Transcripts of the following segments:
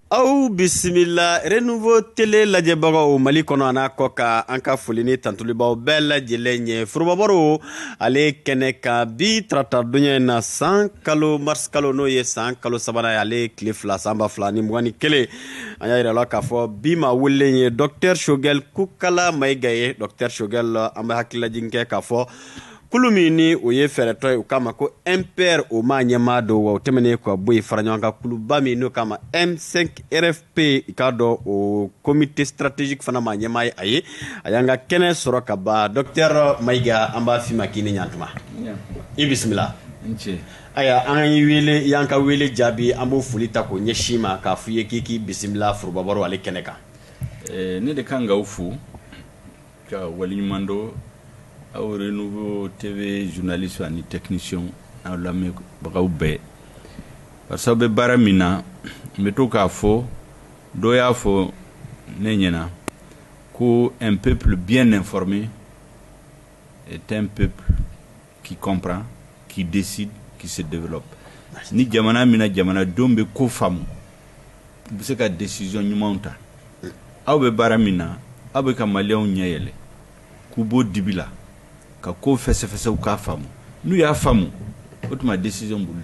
Aw bisimila Renouveau Télé lajɛbagaw Mali kɔnɔ an'a kɔ kan. An ka foli ni tantulibaw bɛɛ lajɛlen ye forobabaro ale kɛnɛ kan bi tarata donya in na, san kalo mars kalo, n'o ye san kalo sabanan ye, ale tile 2, san 2021. An y'a yira la k'a fɔ bi maa welelen ye docteur Choguel Kokalla Maïga ye. Docteur Choguel, an bɛ hakililajigin kɛ k'a fɔ kulu min ni o ye fɛɛrɛtɔ ye, o k'a ma ko MPR, o maa ɲɛmaa don. Wa o tɛmɛnen ka bɔ yen, fara ɲɔgɔn kan kuluba min n'o k'a ma M5 RFP, i k'a dɔn o comité stratégique fana maa ɲɛmaa ye. A ye a y'an ka kɛnɛ sɔrɔ ka ban. Docteur Maïga, an b'a f'i ma k'i ni ɲantuma, i bisimila. Ayiwa, an y'i wele, i y'an ka wele jaabi, an b'o foli ta k'o ɲɛsin ma k'a f'i ye k'i k'i bisimila forobabaro ale kɛnɛ kan. Ne de kan k'aw fo ka waleɲuman dɔn, aw Renouveau TV journaliste ani technicien, aw lamɛnbagaw bɛɛ, parce que aw bɛ baara min na, n bɛ to k'a fɔ, dɔ y'a fɔ ne ɲɛna ko un peuple bien informé est un peuple qui comprend, qui décide, qui se développe. Ni jamana min na jamanadenw bɛ ko faamu, u bɛ se ka décision ɲumanw ta. Aw bɛ baara min na, aw bɛ ka maliyɛnw ɲɛ yɛlɛ k'u bɔ dibi la, ka ko fɛsɛfɛsɛ, u k'a faamu. N'u y'a faamu, o tuma décision b'olu.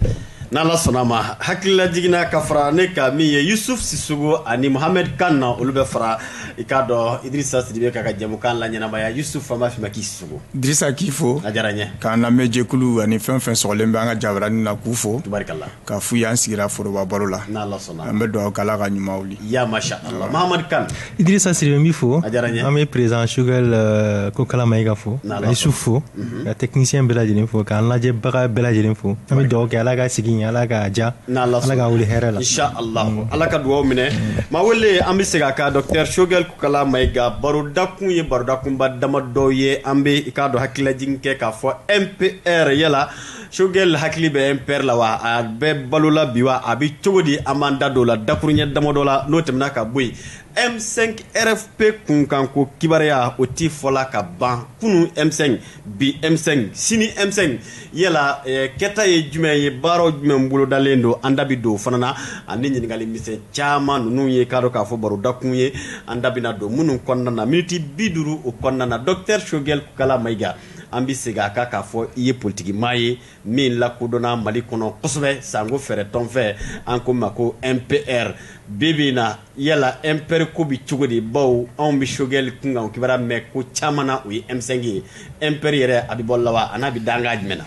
N'Ala sɔnna ma, hakilila jiginna ka fara ne ka min ye Yusuf Sissogo ani Mohamed Kan na, olu bɛ fara i k'a dɔn Idrissa Sidibe ka jɛmukan la ɲɛnamaya. Yusuf, an b'a f'i ma k'i Sissogo. Dirisa, k'i fo. A diyara n ye. K'an lamɛnjɛkulu ani fɛn fɛn sɔgɔlen bɛ an ka jabaranin na, k'u fo. Tubarikala. K'a f'u ye an sigira foroba baro la. N'Ala sɔnna. An bɛ dugawu kɛ, Ala ka ɲuman wuli. Ya masha Allah. Mohamed Kan. Idrissa Sidibe, n b'i fo. A diyara n ye. An bɛ président Choguel Kokalla Maïga fo. N'Ala. Yusuf fo, ka technicien bɛɛ lajɛlen fo, k'an lajɛbaga bɛɛ lajɛlen fo. An bɛ dugawu kɛ, Ala ka sigi, Ala k'a diya. N'Ala. Ala ka wuli hɛrɛ la. Insha Allah, Ala ka dugawu minɛ. Maa wele, an bɛ segin a kan, docteur Choguel Kokalla Maïga, barodakun ye barodakunba damadɔ ye. An bɛ i k'a dɔn hakililajigin kɛ k'a fɔ MPR, yala Choguel hakili bɛ MPR la wa? A bɛ balo la bi wa? A bɛ cogo di? An b'an da don o la dakuruɲɛ damadɔ la. N'o tɛmɛna ka bɔ yen, M5 RFP kunkanko kibaruya, o ti fɔla ka ban. Kunun M5, bi M5, sini M5, yala kɛta ye jumɛn ye? Baaraw jumɛn bolodalen don? An da bi don o fana na, ani ɲininkali misɛn caman. Ninnu ye k'a dɔn k'a fɔ barodakun ye, an da bɛna don minnu kɔnɔna na miniti 50 o kɔnɔna na. Docteur Choguel Kokalla Maïga, an bɛ segin a kan k'a fɔ i ye politiki maa ye min lakodɔnna Mali kɔnɔ kosɛbɛ, sanko fɛɛrɛ tɔn fɛ, an ko ma ko MPR. Bi bi in na, yala MPR ko bi cogo di? Bawo anw bɛ Choguel kunkan kibaruya mɛn ko caman na, o ye M5 ye. MPR yɛrɛ, a bɛ bɔ la wa? A n'a bɛ dankan jumɛn na?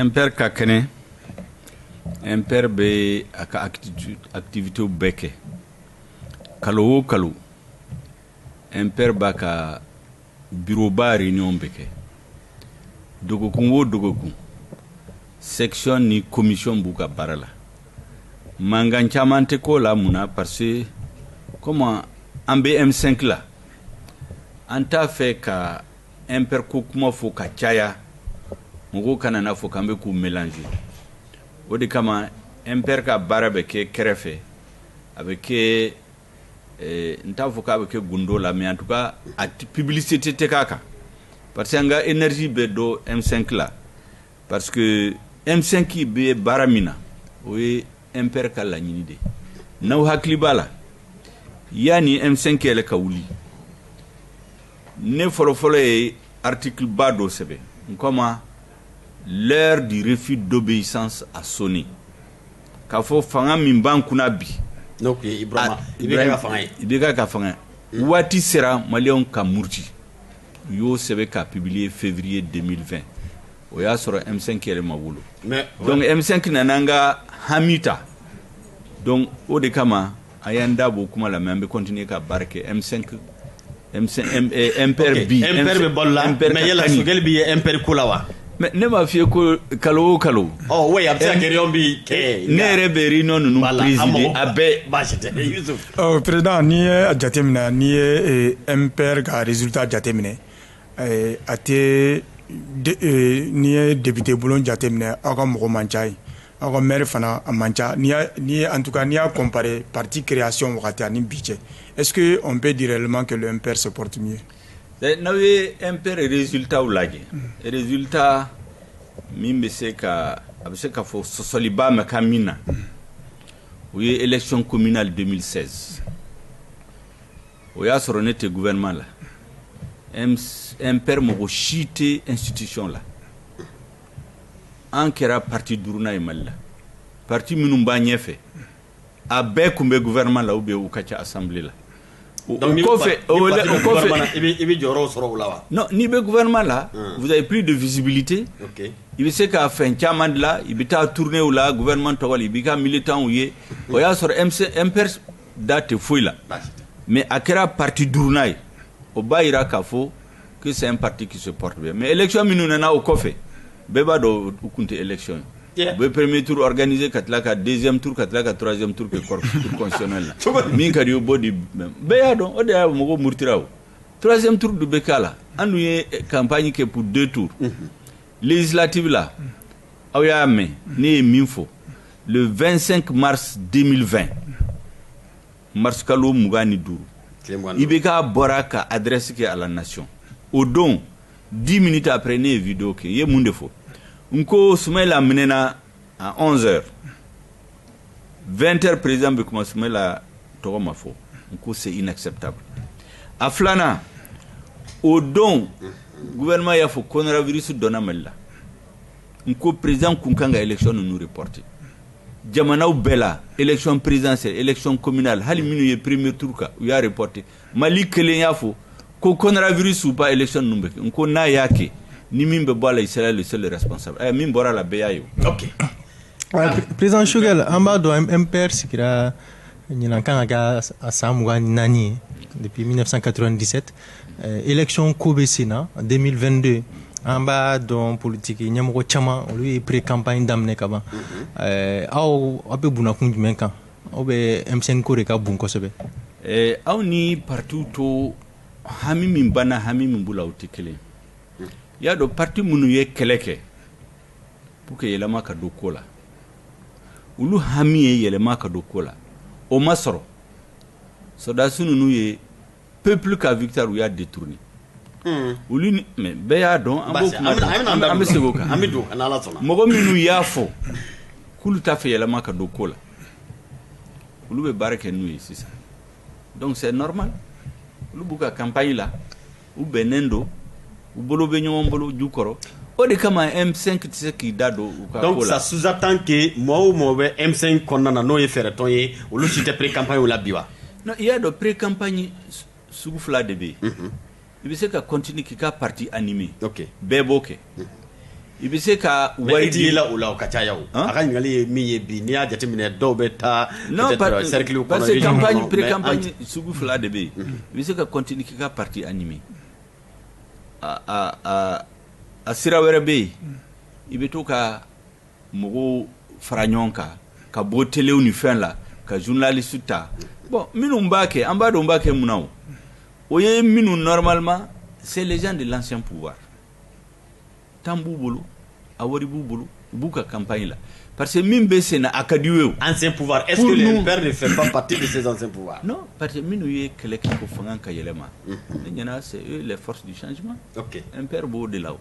MPR ka kɛnɛ, MPR bɛ a ka activité bɛɛ kɛ. Kalo o kalo, MPR b'a ka bureau ba réunion bɛ kɛ. Dɔgɔkun o dɔgɔkun, section ni commission b'u ka baara la. Mankan caman tɛ k'o la. Mun na? Parce que comme an bɛ M5 la, an t'a fɛ ka MPR ko kuma fɔ ka caya, mɔgɔw kana n'a fɔ k'an bɛ k'u mélanger. O de kama MPR ka baara bɛ kɛ kɛrɛfɛ, a bɛ kɛ, n t'a fɔ k'a bɛ kɛ gundo la, mais en tout cas a publicité tɛ k'a kan, parce que an ka énergie bɛ don M5 la, parce que M5 bɛ baara min na, o ye MPR ka laɲini de ye. N'aw hakili b'a la, yanni M5 yɛrɛ ka wuli, ne fɔlɔfɔlɔ ye article ba dɔ sɛbɛn n ko ma "L'heure du refus d'obéissance a sonné", k'a fɔ fanga min b'an kunna bi, n'o tun ye Ibrahima IBK ka fanga ye. IBK ka fanga ye, waati sera maliyɛnw ka muruti. U y'o sɛbɛn k'a publier février 2020. O y'a sɔrɔ M5 yɛrɛ ma wolo. Mais donc M5 nana an ka hami ta. Donc o de kama a y'an da b'o kuma la, mais an bɛ continuer ka baara kɛ M5, M5, M, MPR bi. MPR bɛ balo la. MPR mais ka yala kaɲi. Choguel bi ye MPR ko la wa? Mais ne m'a f'i ye ko kalo o kalo, Ɔ oui, a bɛ se ka kɛ réunion bi kɛ. Ne yɛrɛ bɛ réunion ninnu Voilà, an présider mago- a bɛɛ. Baasi tɛ, Yusuf. Ɔ président, n'i ye a jateminɛ, n'i ye MPR ka résultat jateminɛ, a tɛ n'i ye député bulon jateminɛ, aw ka mɔgɔ man ca yen, aw ka maire fana a man ca. N'i ye, en tout cas n'i y'a comparer parti création wagati ani bi cɛ, est-ce que on peut dire réellement que le MPR se porte mieux? N'aw ye MPR résultat lajɛ, résultat min bɛ se ka, a bɛ se ka fɔ sɔsɔliba ma ka min na, o O ye élection communale 2016. O y'a sɔrɔ ne tɛ gouvernement la, MPR mɔgɔ si tɛ institution la. An kɛra parti duurunan ye Mali la. Parti minnu b'an ɲɛfɛ, a bɛɛ tun bɛ gouvernement la ou bien u ka ca assemblée la. O kɔfɛ, o kɔfɛ, i bɛ jɔyɔrɔ sɔrɔ o la wa? Non, n'i bɛ gouvernement la, vous avez plus de visibilité. I bɛ se ka fɛn caman dilan, i bɛ taa tournée la gouvernement tɔgɔ la, i b'i ka militants ye. O y'a sɔrɔ MPR da tɛ foyi la. Mais a kɛra parti duurunan ye. O b'a jira k'a fɔ que c'est un parti qui se porte bien. Mais élection minnu nana o kɔfɛ, bɛɛ b'a dɔn u tun tɛ élection ye. U bɛ premier tour organisé, ka tila ka deuxième tour, ka tila ka troisième tour kɛ cour constitutionnelle la. Min ka di o b'o di. Bɛɛ y'a dɔn, o de y'a mɔgɔw murutira o. Troisième tour dun bɛ k'a la. An dun ye campagne kɛ pour deux tours. Législative la, aw y'a mɛn ne ye min fɔ le 25 mars 2020, mars kalo 25, IBK bɔra ka adresse kɛ à la nation. O don, 10 minutes après, ne ye vidéo kɛ. I ye mun de fɔ? N ko Soumaïla minɛna à 11 heures, 20 heures président bɛ kuma, Soumaïla tɔgɔ ma fɔ. N ko c'est inacceptable. A filanan, o don gouvernement y'a fɔ coronavirus donna Mali la. N ko président kun kan ka élection ninnu reporter. Jamanaw bɛɛ la, élection présidentielle, élection communale, hali minnu ye premier tour kan, u y'a reporter. Mali kelen y'a fɔ ko coronavirus ou pas, élection ninnu bɛ kɛ. N ko n'a y'a kɛ, ni min bɛ bɔ a la, il sera le seul responsable. Ɛ, min bɔra a la, bɛɛ y'a ye o. Ok. Président Choguel, an b'a dɔn MPR sigira ɲinan kan ka kɛ a san 24 ye depuis 1997. Élection ko bɛ sen na 2022. An b'a dɔn politiki ɲɛmɔgɔ caman, olu ye pré campagne daminɛ ka ban. Aw, aw bɛ bunakun jumɛn kan? Aw bɛ M5 ko de ka bon kosɛbɛ. Aw ni partiw to, hami min banna, hami min b'u la, o tɛ kelen. I y'a dɔn, parti minnu ye kɛlɛ kɛ pour que yɛlɛma ka don ko la, olu hami ye yɛlɛma ka don ko la, o ma sɔrɔ. Sɔrɔdasi ninnu ye peuple ka victoire, u y'a détourné. Olu ni, mais bɛɛ y'a dɔn, an b'o kuma, an bɛ segin o kan. An bɛ don n'Ala sɔnna. Mɔgɔ minnu y'a fɔ k'olu t'a fɛ yɛlɛma ka don ko la, olu bɛ baara kɛ n'u ye sisan. Donc c'est normal, olu b'u ka campagne la, u bɛnnen don, u bolo bɛ ɲɔgɔn bolo ju kɔrɔ. O de kama M5 tɛ se k'i da don u ka ko la. Donc ça sous-entend que mɔgɔ o mɔgɔ bɛ M5 kɔnɔna na, n'o ye fɛɛrɛtɔn ye, olu si tɛ pré-campagne la bi wa? Non, i y'a dɔn, pré-campagne sugu fila de bɛ yen. I bɛ se ka continuer k'i ka parti animer. Bɛɛ b'o kɛ. I bɛ se ka wari di la o la, o ka caya o. A ka ɲininkali ye min ye bi, n'i y'a jateminɛ, dɔw bɛ taa peut-être cercle kɔnɔ. Parce que campagne, pré-campagne sugu fila de bɛ yen. I bɛ se ka continuer k'i ka parti animer. A sira wɛrɛ bɛ yen, i bɛ to ka mɔgɔw fara ɲɔgɔn kan ka bɔ telew ni fɛn la, ka journaliste ta. Bon, minnu b'a kɛ, an b'a dɔn b'a kɛ mun na. O o ye minnu, normalement c'est les gens de l'ancien pouvoir. Temps b'u bolo, a wari b'u bolo, u b'u ka campagne la, parce que min bɛ sen na, a ka di u ye o. Ancien pouvoir, est-ce que le MPR ne fait pas partie de ces anciens pouvoirs? Non, parce que minnu ye kɛlɛ kɛ ko fanga ka yɛlɛma, ne ɲɛna, c'est eux les forces du changement. MPR b'o de la o.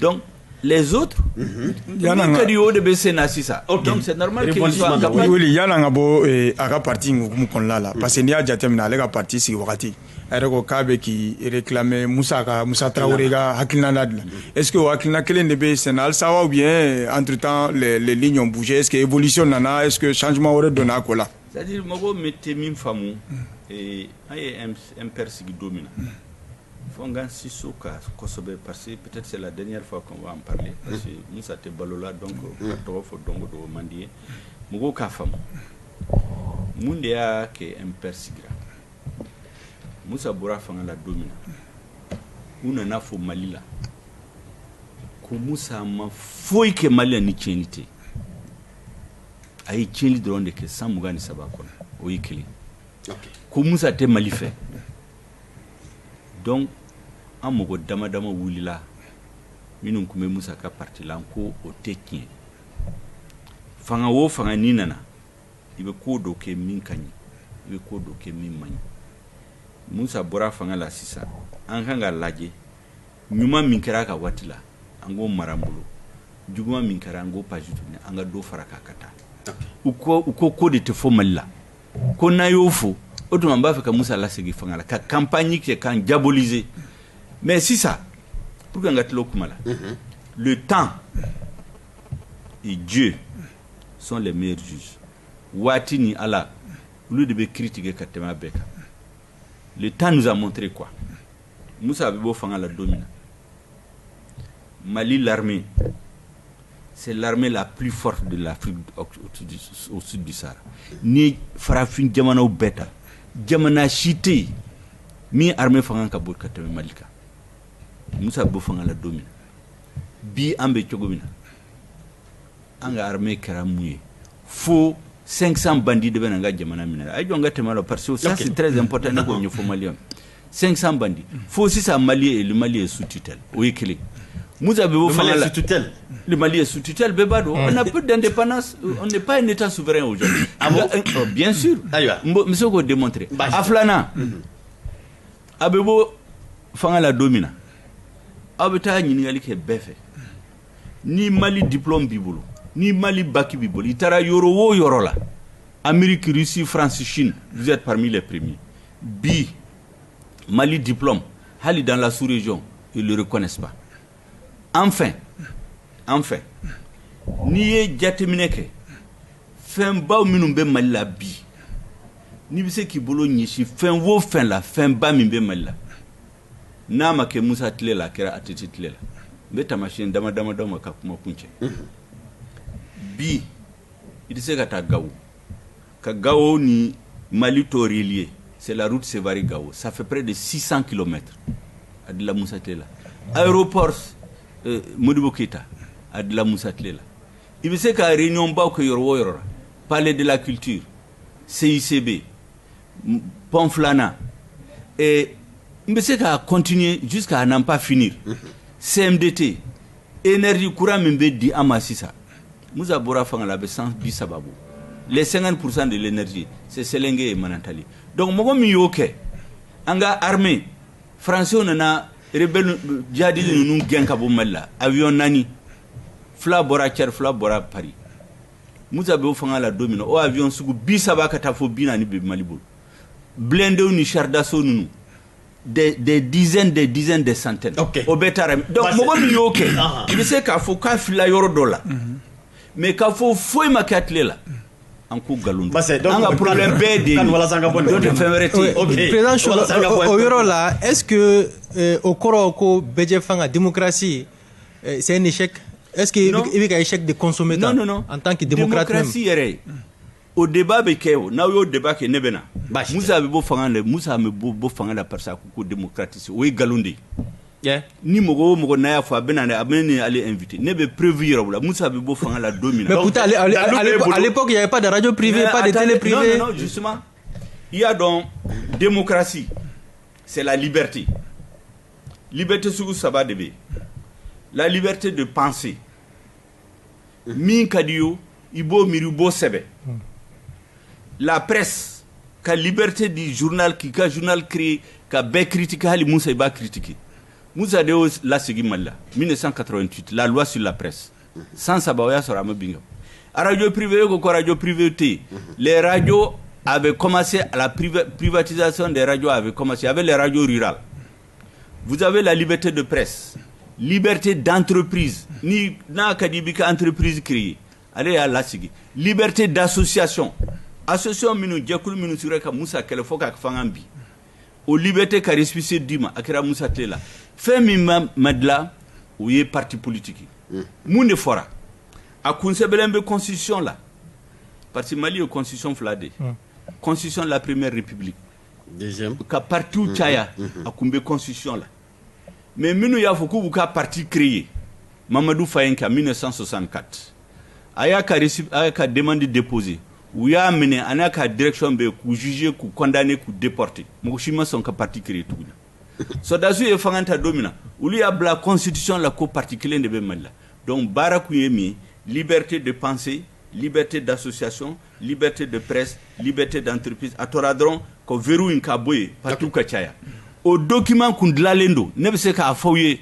Donc les autres, min ka di o de bɛ sen na sisan. Donc c'est normal qu'ils soient en campagne. Oui, yan'an ka bɔ a ka parti hukumu kɔnɔna la, parce que n'i y'a jateminɛ, ale ka parti sigi wagati, a yɛrɛ ko k'a bɛ k'i réclamer Musa ka, Musa Tarawele ka hakilina la dilan. Est-ce que o hakilina kelen de bɛ sen na halisa wa, ou bien entre temps les lignes ont bougé? Est-ce que évolution nana? Est-ce que changement wɛrɛ donna a ko la? C'est-à-dire, mɔgɔw min tɛ min faamu, an ye MPR sigi don min na, fo n ka sinsin o kan kosɛbɛ, parce que peut-être c'est la dernière fois qu'on va en parler, parce que Musa tɛ balo la. Donc ka tɔgɔ fɔ don o don, o man di ye. Mɔgɔw k'a faamu mun de y'a kɛ MPR sigira. Musa bɔra fanga la don min na, u nana fɔ Mali la ko Musa ma foyi kɛ Mali la ni tiɲɛni tɛ. A ye tiɲɛni dɔrɔn de kɛ san 23 kɔnɔ. O ye kelen. Ko Musa tɛ Mali fɛ. Donc an mɔgɔ dama dama wulila, minnu tun bɛ Musa ka parti la, ko o tɛ tiɲɛ. Fanga o fanga n'i nana, i bɛ ko dɔ kɛ min ka ɲi, i bɛ ko dɔ kɛ min man ɲi. Musa bɔra fanga la sisan, an kan ka lajɛ ɲuman min kɛra a ka waati la, an k'o mara an bolo. Juguman min kɛra, an k'o page tourner, an ka dɔ fara k'a ka taa. U ko ko de tɛ fɔ Mali la, ko n'a y'o fɔ, o tuma n b'a fɛ ka Musa lasegin fanga la, ka campagne kɛ k'an diaboliser. Mais sisan, pour que n ka tila o kuma la, le temps et Dieu sont les meilleurs juges. Waati ni Ala, olu de bɛ kiiri tigɛ ka tɛmɛ a bɛɛ kan. Le temps nous a montré quoi? Musa bɛ bɔ fanga la don min na, Mali, l'armée, c'est l'armée la plus forte de l'Afrique au sud du Sahara. Ni farafin jamanaw bɛɛ ta, jamana si tɛ yen min armée fanga ka bon ka tɛmɛ Mali kan. Musa bɛ bɔ fanga la don min na, bi an bɛ cogo min na, an ka armée kɛra mun ye? Fo 500 bandits de bɛ na n ka jamana minɛ. A ye jɔ n ka tɛmɛ la, parce que ça, c'est très important, ne k'o ɲɛfɔ Maliyɛnw. 500 bandits, fo sisan Mali, le Mali est sous tutelle. O ye kelen. Musa bɛ bɔ fanga la. Sous tutelle. Le Mali est sous tutelle, bɛɛ b'a dɔn. On n'a plus d'indépendance, on n'est pas un état souverain aujourd'hui. Ah bon? Bien sûr. Ayiwa. N bɛ se k'o démontrer. A filanan, a bɛ bɔ fanga la don min na, aw bɛ taa ɲininkali kɛ bɛɛ fɛ. Ni Mali diplôme b'i bolo, ni Mali bac b'i bolo, i taara yɔrɔ o yɔrɔ la, Amérique, Russie, France, Chine, vous êtes parmi les premiers. Bi, Mali diplôme, hali dans la sous-région, ils ne le reconnaissent pas. Enfin, n'i ye jateminɛ kɛ, fɛnbaw minnu bɛ Mali la bi, n'i bɛ se k'i bolo ɲɛsin fɛn o fɛn la, fɛnba min bɛ Mali la, n'a ma kɛ Musa tile la, a kɛra ATT tile la. N bɛ taamasiyɛn dama dama d'aw ma ka kuma kun cɛ. Bi, i tɛ se ka taa Gawo, ka Gawo ni Mali tɔ relier, c'est la route Sévaré-Gao, ça fait près de 600 kilomètres, a dila Musa tile la. Aéroport Modibo Keita, a dila Musa tile la. I bɛ se ka réunion baw kɛ yɔrɔ o yɔrɔ la, Palais de la culture, CICB, pont filanan, et n bɛ se ka continuer jusqu'à n'en pas finir. CMDT, énergie, courant min bɛ di an ma sisan, Musa bɔra fanga la, a bɛ san 30 bɔ. Les 50% de l'énergie, c'est Sélingué et Manantali. Donc mɔgɔ min y'o kɛ, an ka armée, français nana rebelle djihadiste ninnu gɛn ka bɔ Mali la, avion naani, fila bɔra Tchad, fila bɔra Paris. Musa bɛ o fanga la don min na, o avion sugu 30 ka taa fo 40 bɛ Mali bolo, blindés ni chars d'assaut ninnu, des dizaines, des dizaines, des centaines. O bɛɛ taara. Donc mɔgɔ min y'o kɛ, i bɛ se k'a fɔ k'a filila yɔrɔ dɔ la, mais k'a fɔ foyi ma kɛ a tile la, an ko nkalon don. An ka problème bɛɛ de ye nin, walasa an ka bɔ nin tɛ fɛn wɛrɛ tɛ yen. Président Choguel, o yɔrɔ la, est-ce que o kɔrɔ ko bɛɛ fanga démocratie, c'est un échec? Est-ce que i bɛ ka échec de consommer? Non, non, non. En tant que démocrate même. Démocratie yɛrɛ, o débat bɛ kɛ, o n'aw y'o débat kɛ, ne bɛ na. Musa bɛ bɔ fanga la, Musa bɛ bɔ fanga la parce que a ko ko démocratie, o ye nkalon de ye. Ni mɔgɔ o mɔgɔ n'a y'a fɔ, a bɛ na, a bɛ ne ale invité, ne bɛ preuve yɛrɛ o la. Musa bɛ bɔ fanga la don min na. Mais pourtant, à l'époque, il n'y avait pas de radio privée, pas de télé privée. Non, non, non, justement, il y a donc démocratie, c'est la liberté. Liberté sugu saba de bɛ yen. La liberté de penser, min ka di ye, i b'o miiri, i b'o sɛbɛn. La presse, ka liberté du journal, k'i ka journal créer, ka bɛɛ critiquer, hali Musa i b'a critiquer. Musa de y'o lasegin Mali la 1988, la loi sur la presse. San 3, o y'a sɔrɔ a ma bin. Radio privé, ko radio privé tɛ yen. Les radios avaient commencé, la privatisation des radios avait commencé avec les radios rurales. Vous avez la liberté de presse, liberté d'entreprise, ni n'a ka di i b'i ka entreprise créer, ale y'a lasigi. Liberté d'association, association minnu, jɛkulu minnu sera ka Musa kɛlɛ fo ka fanga bi, o liberté ka récépissé d'i ma, a kɛra Musa tile la. Fɛn min ma dilan, o ye parti politique ye. Mun de fɔra? A kun sɛbɛnlen bɛ constitution la, parce que Mali ye constitution fila de ye. Constitution de la première république. Deuxième. Ka partiw caya, a kun bɛ constitution la. Mais minnu y'a fɔ k'u b'u ka parti créer, Mamadou Fayinka, 1964, a y'a ka demande déposer, u y'a minɛ, a n'a ka direction bɛ k'u juger, k'u condamner, k'u déporter. Mɔgɔ si ma sɔn ka parti créer tuguni. Sɔrɔdasiw ye fanga ta don min na, olu y'a bila constitution la ko parti kelen de bɛ Mali la. Donc baara kun ye min ye? Liberté de pensée, liberté d'association, liberté de presse, liberté d'entreprise. A tora dɔrɔn ka verrou in ka bɔ yen, partiw ka caya. O document kun dilanlen don, ne bɛ se k'a fɔ aw ye,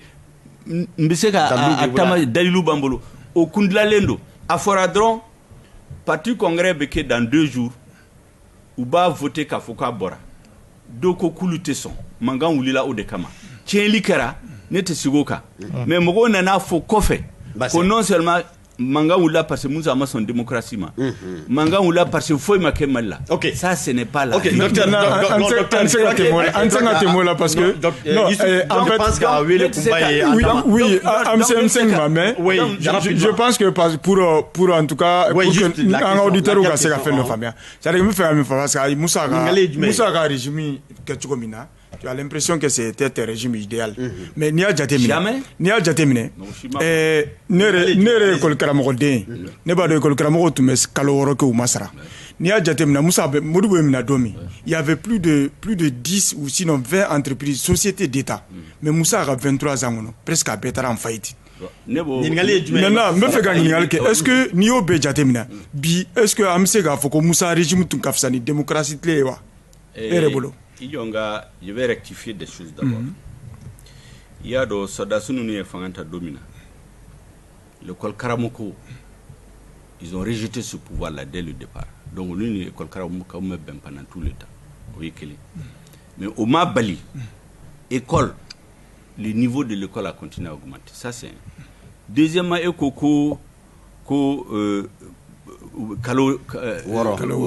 n bɛ se ka a tama, dalilu b'an bolo. O kun dilanlen don, a fɔra dɔrɔn Parti congrès bɛ kɛ dans 2 jours, u b'a voter k'a fɔ k'a bɔra. Dɔw ko k'olu tɛ sɔn, mankan wulila o de kama, tiɲɛli kɛra. Ne tɛ sigi o kan, mais mɔgɔw nana fɔ kɔfɛ ko non seulement mankan wulila parce que Musa ma sɔn démocratie ma, mankan wulila parce que foyi ma kɛ Mali la. Ça, ce n'est pas la Docteur, an se ka tɛmɛ an se ka tɛmɛ o la parce que non, en fait, pense k'a wele kunba ye. Oui, an bɛ M5 ma, mais oui, je pense que pour en tout cas pour que an ka auditeurs ka se ka fɛn dɔ faamuya, c'est à dire n bɛ fɛ ka min fɔ, parce que Musa ka régime kɛ cogo min na, tu as l'impression que c'était un régime idéal. Mais n'i y'a jateminɛ, n'i y'a jateminɛ, ne yɛrɛ ye école karamɔgɔden ye, ne b'a dɔn école karamɔgɔw tun bɛ kalo 6 kɛ u ma sara. N'i y'a jateminɛ, Musa bɛ Modibo ye minɛ don min, il y avait plus de 10 ou sinon 20 entreprises, sociétés d'État. Mais Musa ka 23 ans kɔnɔ, presque a bɛɛ taara en faillite. Ɲininkali ye jumɛn ye? Maintenant, n bɛ fɛ ka ɲininkali kɛ: est-ce que n'i y'o bɛɛ jateminɛ bi, est-ce que an bɛ se k'a fɔ ko Musa régime tun ka fisa ni démocratie tile ye wa, e yɛrɛ bolo? I jɔ n ka, je vais rectifier des choses d'abord. I y'a dɔn, sɔrɔdasi ninnu ye fanga ta don min na, l'école karamɔgɔ, ils ont rejeté ce pouvoir là dès le départ. Donc olu ni école karamɔgɔ ma bɛn pendant tout le temps, o ye kelen. Mais o ma bali école, le niveau de l'école a continué à augmenter. Ça, c'est un. Deuxièmement, e ko kalo 6.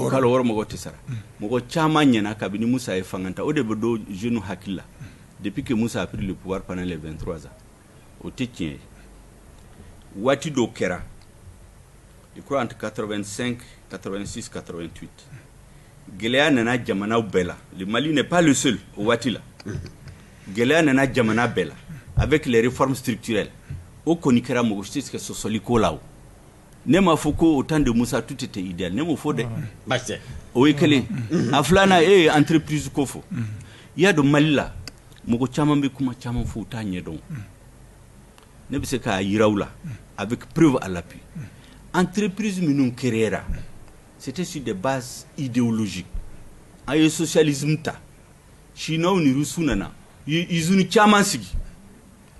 Kalo 6 mɔgɔ tɛ sara. Mɔgɔ caman ɲɛna kabini Musa ye fanga ta, o de bɛ don jeunes hakili la, depuis que Musa a pris le pouvoir pendant les 23 ans. O tɛ tiɲɛ ye. Waati dɔw kɛra, je crois entre 85, 86, 88, gɛlɛya nana jamanaw bɛɛ la. Le Mali n'est pas le seul. O waati la, gɛlɛya nana jamana bɛɛ la avec les réformes structurelles. O kɔni kɛra, mɔgɔ si tɛ se ka sɔsɔli ko la. O ne m'a fɔ ko au temps de Musa tout était idéal, ne m'o fɔ dɛ. Baasi tɛ. O ye kelen. A filanan, e ye entreprise ko fɔ. I y'a dɔn, Mali la, mɔgɔ caman bɛ kuma caman fɔ, u t'a ɲɛdɔn. Ne bɛ se k'a yira u la avec preuve à l'appui. Entreprise minnu créera, c'était sur des bases idéologiques. An ye socialisme ta, Chinois ni Russiw nana, u ye usine caman sigi,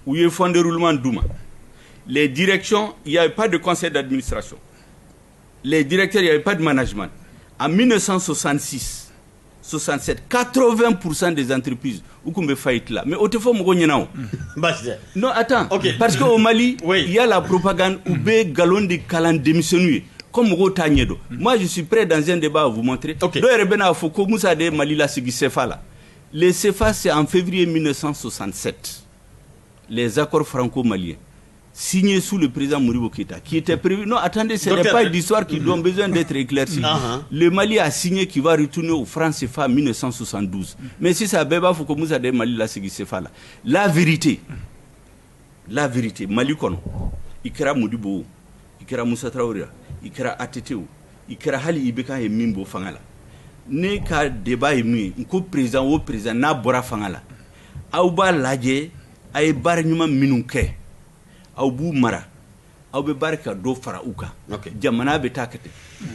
u ye fonds de roulement d'u ma. Les directions, il n'y avait pas de conseil d'administration. Les directeurs, il n'y avait pas de management. En 1966, 67, 80% des entreprises u tun bɛ faillite la. Mais o tɛ fɔ mɔgɔ ɲɛna o. Baasi tɛ. Non, attends. Parce qu'au Mali, il y a la propagande, u bɛ nkalon de kalan denmisɛnninw ye. Comme mɔgɔw t'a ɲɛdɔn. Moi, je suis prêt dans un débat à vous montrer. Dɔw yɛrɛ bɛn'a fɔ ko Musa de ye Mali lasigi CFA la. Le CFA, c'est en février 1967. Les accords franco-maliens signés sous le président Modibo Keïta, qui était prévu. Non, attendez, ce n'est pas d'histoire qui doit besoin d'être éclaircie. Le Mali a signé qu'il va retourner au franc CFA en 1972. Mais si ça bɛɛ b'a fɔ ko Musa de Mali lasigi CFA la. La vérité, la vérité, Mali kɔnɔ, i kɛra Modibo o, i kɛra Musa Traoré, i kɛra ATT o, i kɛra hali IBK ye min bɔ fanga la. Ne ka débat ye min ye, n ko président o président n'a bɔra fanga la, aw b'a lajɛ a ye baara ɲuman minnu kɛ, aw b'u mara, aw bɛ baara ka dɔ fara u kan, jamana bɛ taa kɛ ten.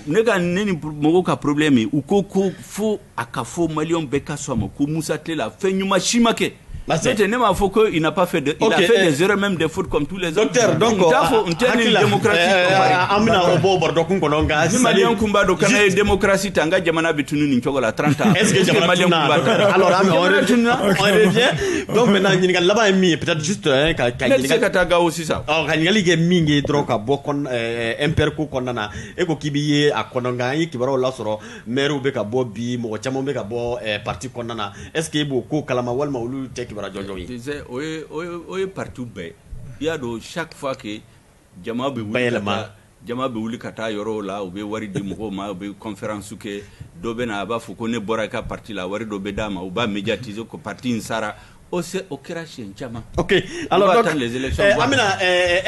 Ne ka ne ni mɔgɔw ka problème ye, u ko ko fo a ka fɔ maliyɛnw bɛɛ ka sɔn a ma ko Musa tile la fɛn ɲuman si ma kɛ. N'o tɛ, ne m'a fɔ ko il n'a pas fait de, il a fait des erreurs, même des fautes comme tous les autres. Docteur, donc n t'a fɔ, n tɛ ni démocratie comparer. An bɛna o bɔ baro kun kɔnɔ, nka ni maliyɛn kun b'a dɔn kana ye démocratie ta, n ka jamana bɛ tunu nin cogo la 30 ans. Est-ce que jamana tununa? Alors on revient. Donc maintenant, ɲininkali laban ye min ye, peut-être juste hein, ka ne tɛ se ka taa Gawo sisan. Ɔ, ka ɲininkali kɛ min ye dɔrɔn, ka bɔ kɔn MPR ko kɔnɔna na, e ko k'i b'i ye a kɔnɔ, nka an ye kibaruyaw lasɔrɔ, maires bɛ ka bɔ bi, mɔgɔ caman bɛ ka bɔ parti kɔnɔna na. Est-ce que e b'o ko kalama walima olu tɛ kibaruya jɔnjɔn ye? Tu sais, o ye parti bɛɛ. I y'a dɔn, chaque fois que jama bɛ wuli ka Bayɛlɛma. taa, jama bɛ wuli ka taa yɔrɔw la, u bɛ wari di mɔgɔw ma, u bɛ conférence kɛ, dɔ bɛ na, a b'a fɔ ko ne bɔra i ka parti la, wari dɔ bɛ d'a ma, u b'a médiatiser ko parti in sara. O se o kɛra siɲɛ caman. Ok, alors On va donc, attendre les élections, voir. An bɛna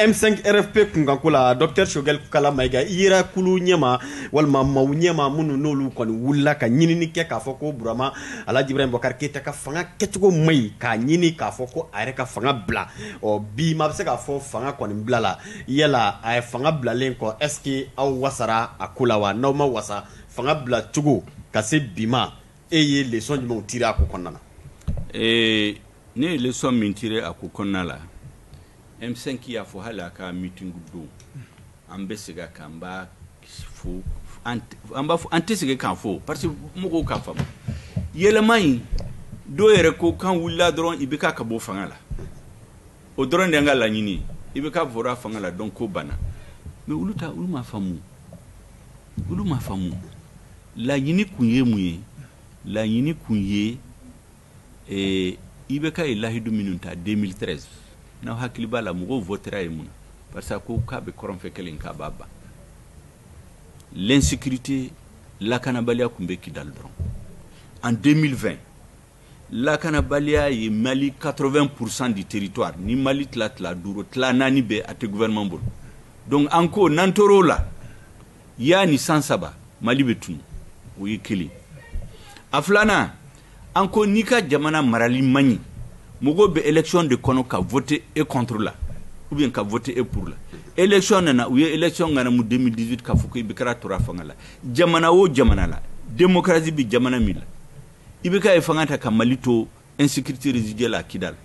M5 RFP kunkanko la, docteur Choguel Kokalla Maïga, i yera kulu ɲɛma walima maaw ɲɛma minnu n'olu kɔni wulila ka ɲinini kɛ k'a fɔ ko Burama Alhaji Ibrahim Boubacar Keïta ka fanga kɛcogo man ɲi, k'a ɲini k'a fɔ ko a yɛrɛ ka fanga bila. Ɔ bi maa bɛ se k'a fɔ fanga kɔni bila la, yala a ye fanga bilalen kɔ, est ce que aw wasara a ko la wa? N'aw ma wasa, fanga bila cogo ka se bi ma, e ye leçon jumɛnw tirer a ko kɔnɔna na? Ne ye leçon min tiré a ko kɔnɔna la, M5 y'a fɔ hali a ka meeting don, an bɛ segin a kan, n b'a Fo an b'a fɔ, an tɛ segin k'an fo parce que mɔgɔw k'a faamu. Yɛlɛma in, dɔw yɛrɛ ko k'an wulila dɔrɔn, IBK ka bɔ fanga la. O dɔrɔn de y'an ka laɲini ye. IBK bɔra fanga la, donc ko banna. Mais olu ta, olu m'a faamu, olu m'a faamu. Laɲini kun ye mun ye? Laɲini kun ye IBK ye lahidu minnu ta 2013, n'aw hakili b'a la, mɔgɔw votera ye mun na? Parce que ko k'a bɛ kɔrɔnfɛ kelen k'a b'a ban. L'insécurité, lakanabaliya tun bɛ Kidali dɔrɔn. En 2020, lakanabaliya ye Mali 80% du territoire. Ni Mali tila tila duuru, tila naani bɛɛ a tɛ gouvernement bolo. Donc an ko n'an tor'o la yanni san 3, Mali bɛ tunu. O ye kelen. A filanan, an ko n'i ka jamana marali man ɲi, mɔgɔw bɛ élection de kɔnɔ ka voter e contre la ou bien ka voter e pour la. Élection nana, u ye élection ŋanamu 2018 k'a fɔ ko IBK tora fanga la. Jamana o jamana la, démocratie bɛ jamana min la, IBK ye fanga ta ka Mali to insécurité résiduelle à Kidal,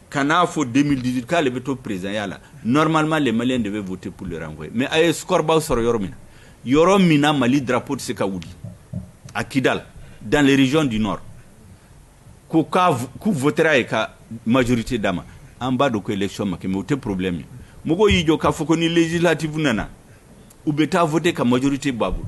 ka n'a fɔ 2018 k'ale bɛ to président la, normalement les Maliens devaient voter pour le renvoyer. Mais a ye score baw sɔrɔ yɔrɔ min na, yɔrɔ min na Mali drapeau tɛ se ka wuli à Kidal, dans les régions du nord, ko k'u votera ye ka majorité d'a ma. An b'a dɔn ko élection ma kɛ, mais o tɛ problème ye. Mɔgɔw y'i jɔ k'a fɔ ko ni législative nana, u bɛ taa voter ka majorité b'a bolo.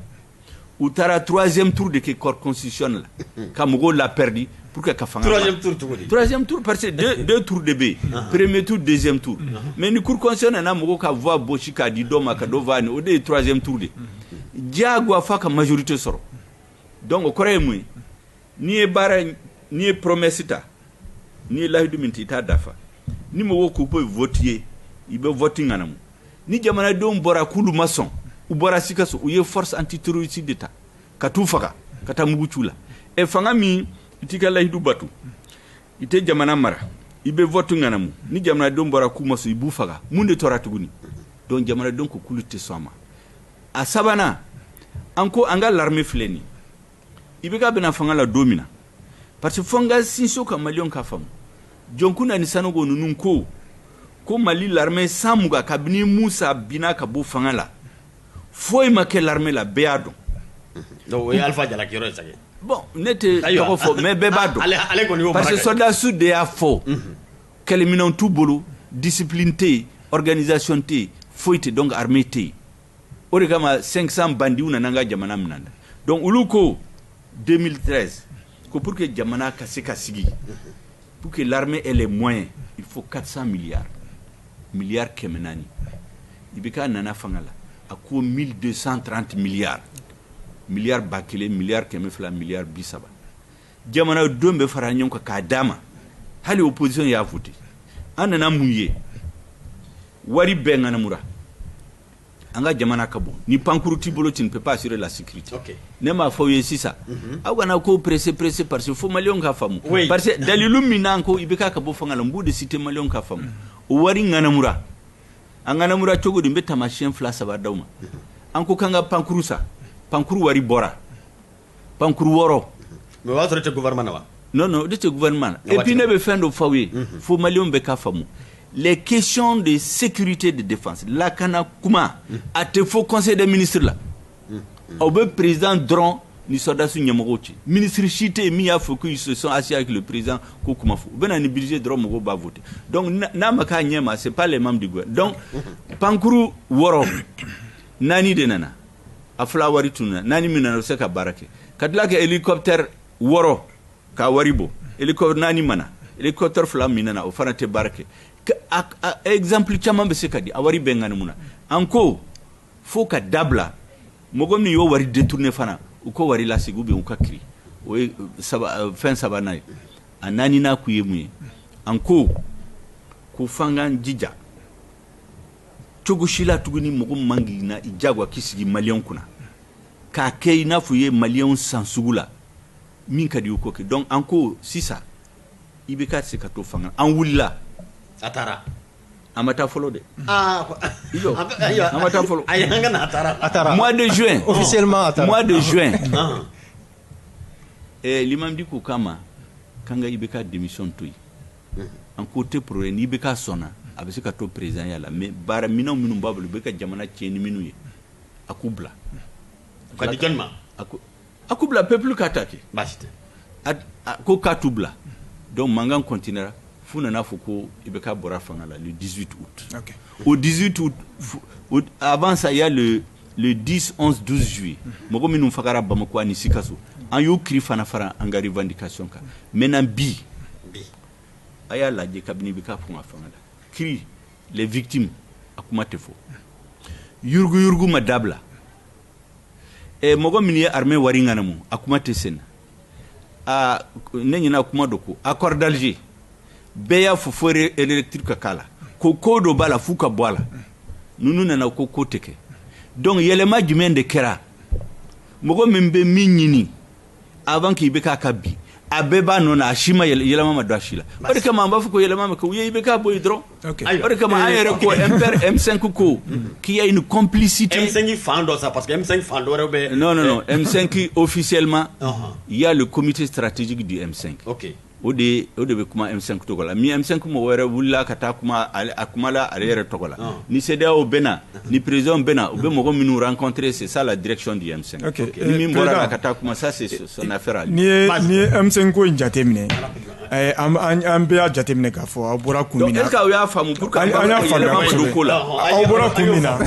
U taara troisième tour de kɛ corps constitutionnel la ka mɔgɔw la perdu pour que ka fanga. Troisième tour cogo di? Troisième tour, parce que deux tours de bɛ yen, premier tour, deuxième tour. Mais ni cour constitutionnelle nana mɔgɔw ka voix bɔsi k'a di dɔ ma ka dɔ voix ni, o de ye troisième tour de. Diyagoya f'a ka majorité sɔrɔ. Donc o kɔrɔ ye mun ye? N'i ye baara, n'i ye promesse ta, n'i ye lahidu min ta, i t'a dafa. Ni mɔgɔw ko k'o ye vote ye, i bɛ vote ŋanamu. Ni jamanadenw bɔra k'olu ma sɔn, u bɔra Sikaso, u ye force antiterroriste de ta ka t'u faga, ka taa mugu c'u la. Ɛ, fanga min i t'i ka lahidu batu, i tɛ jamana mara, i bɛ vote ŋanamu, ni jamanadenw bɔra k'u ma sɔn, i b'u faga, mun de tora tuguni? Donc jamanadenw ko k'olu tɛ sɔn a ma. A sabanan, an ko an ka l'armée filɛ nin ye. IBK bɛna fanga la don min na, parce que fo n ka sinsin ka Maliyɛnw ka faamu, Jɔnkunda ni Sanogo ninnu ko ko Mali l'armée 120, kabini Musa binna ka bɔ fanga la, foyi ma kɛ l'armée la, bɛɛ y'a dɔn. Donc o ye Alpha jalaki yɔrɔ ye sa. Bon, ne tɛ tɔgɔ fɔ, mais bɛɛ b'a dɔn. Ale kɔni y'o parce que soldats de y'a fɔ, kɛlɛminɛnw t'u bolo, discipline tɛ yen, organisation tɛ yen, foyi tɛ. Donc armée tɛ yen. O de kama 500 bandits nana an ka jamana minɛ. Donc olu ko 2013 ko pour que jamana ka se ka sigi, pour que l'armée ait les moyens, il faut 400 milliards, milliards 400. IBK nana fanga la, a ko 1230 milliards, milliards 1000, milliards 200, milliards 30. Jamanadenw bɛ fara ɲɔgɔn kan k'a d'a ma, hali opposition y'a voté. An nana mun ye? Wari bɛɛ ŋanamura. An ka jamana ka bon, ni pankuru t'i bolo, tu ne peux pas assurer la sécurité. Ne m'a fɔ aw ye sisan, aw kana ko pressé pressé, parce que fo Maliyɛnw ka faamu. Parce que dalilu min n'an ko IBK ka bɔ fanga la, n b'o de citer Maliyɛnw ka faamu. O wari ŋanamura, an ŋanamura cogo di? N bɛ taamasiyɛn fila saba d'aw ma. An ko k'an ka pankuru san, pankuru wari bɔra, pankuru wɔɔrɔ. Mais o y'a sɔrɔ e tɛ gouvernement na wa? Non, non, ne tɛ gouvernement na. Et puis ne bɛ fɛn dɔ f'aw ye, fo Maliyɛnw bɛɛ ka faamu. Les questions de sécurité, de défense, lakana kuma, a tɛ fɔ conseil des ministres la. Aw bɛ président dɔrɔn ni soldats ɲɛmɔgɔw ci. Ministre si tɛ yen min y'a fɔ qu'ils se sont assis avec le président k'o kuma fɔ. U bɛ na ni budget dɔrɔn, mɔgɔw b'a voter. Donc n'a ma k'a ɲɛ ma, c'est pas les membres du gouvernement. Donc pankuru wɔɔrɔ, naani de nana, a fila wari tununa, naani min nana, o bɛ se ka baara kɛ. Ka tila ka hélicoptère wɔɔrɔ k'a wari bɔ, hélicoptère naani mana, hélicoptère fila min nana, o fana tɛ baara kɛ. Exemple caman bɛ se ka di. A wari bɛɛ ŋanimu na. An ko fo ka dabila. Mɔgɔ min y'o wari détourné fana, u ko wari lasegin ou bien u ka kiri. O ye saba, fɛn sabanan ye. A naaninan kun ye mun ye? An ko ko f'an k'an jija cogo si la tuguni, mɔgɔ man k'i na i jagoya k'i sigi Maliyɛnw kunna k'a kɛ i n'a fɔ i ye Maliyɛnw san sugu la, min ka di u ko kɛ. Donc an ko sisan IBK tɛ se ka to fanga. An wulila. A taara. An ma taa fɔlɔ dɛ. Ah. I jɔ, an ma taa fɔlɔ. Ayi, an ka na a taara. A taara. Mois de juin. Officiellement a taara. Mois de juin, l'imam Dicko kama k'an ka IBK démission to yen. An ko tɛ problème, ni IBK sɔnna, a bɛ se ka to président ya la, mais baara minɛnw minnu b'a bolo, u bɛ ka jamana tiɲɛ ni minnu ye, a k'u bila. Ka di jɔn ma? A k'u bila, peuple ka ta kɛ. Baasi tɛ. A ko k'a t'u bila. Donc mankan continuera f'u nana fɔ ko IBK bɔra fanga la le 18 août. Au 18 août, avant ça, il y a le 10, 11, 12 juillet. Mɔgɔ minnu fagara Bamako ani Sikaso, an y'o cri fana fara an ka revendication kan. Maintenant bi, a y'a lajɛ, kabini IBK kun ka fanga la, cri les victimes, a kuma tɛ fɔ. Yurugu yurugu ma dabila. Mɔgɔ min ye armée wari ŋanamu, a kuma tɛ sen na. A ne ɲina kuma dɔ ko accord d'Alger, bɛɛ y'a fɔ fo électrique ka k'a la, ko ko dɔ b'a la f'u ka bɔ a la. Ninnu nana ko ko tɛ kɛ. Donc yɛlɛma jumɛn de kɛra? Mɔgɔ min bɛ min ɲini avant k'i bɛ k'a ka bi, a bɛɛ b'a nɔ na, a si ma yɛlɛma ma don a si la. O de kama an b'a fɔ ko yɛlɛma ma kɛ, u ye IBK bɔ yen dɔrɔn. O de kama an yɛrɛ ko MPR M5 ko qu'il y a une complicité. M5 fan dɔ sa, parce que M5 fan dɔ wɛrɛ bɛ. Non, non, non, M5 officiellement, il y a le comité stratégique du M5. O de bɛ kuma M5 tɔgɔ la. Ni M5 mɔgɔ wɛrɛ wulila ka taa kuma, a kuma la ale yɛrɛ tɔgɔ la. Ni CEDEAO bɛ na, ni président bɛ na, u bɛ mɔgɔ minnu rencontrer, c'est ça la direction du M5. Ni min bɔra la ka taa kuma, ça c'est son affaire à lui. N'i ye M5 ko in jateminɛ, an bɛɛ y'a jateminɛ k'a fɔ aw bɔra kun min na. Donc est ce que aw y'a faamu pour que an y'a faamuya kosɛbɛ ko la? Aw bɔra kun min na,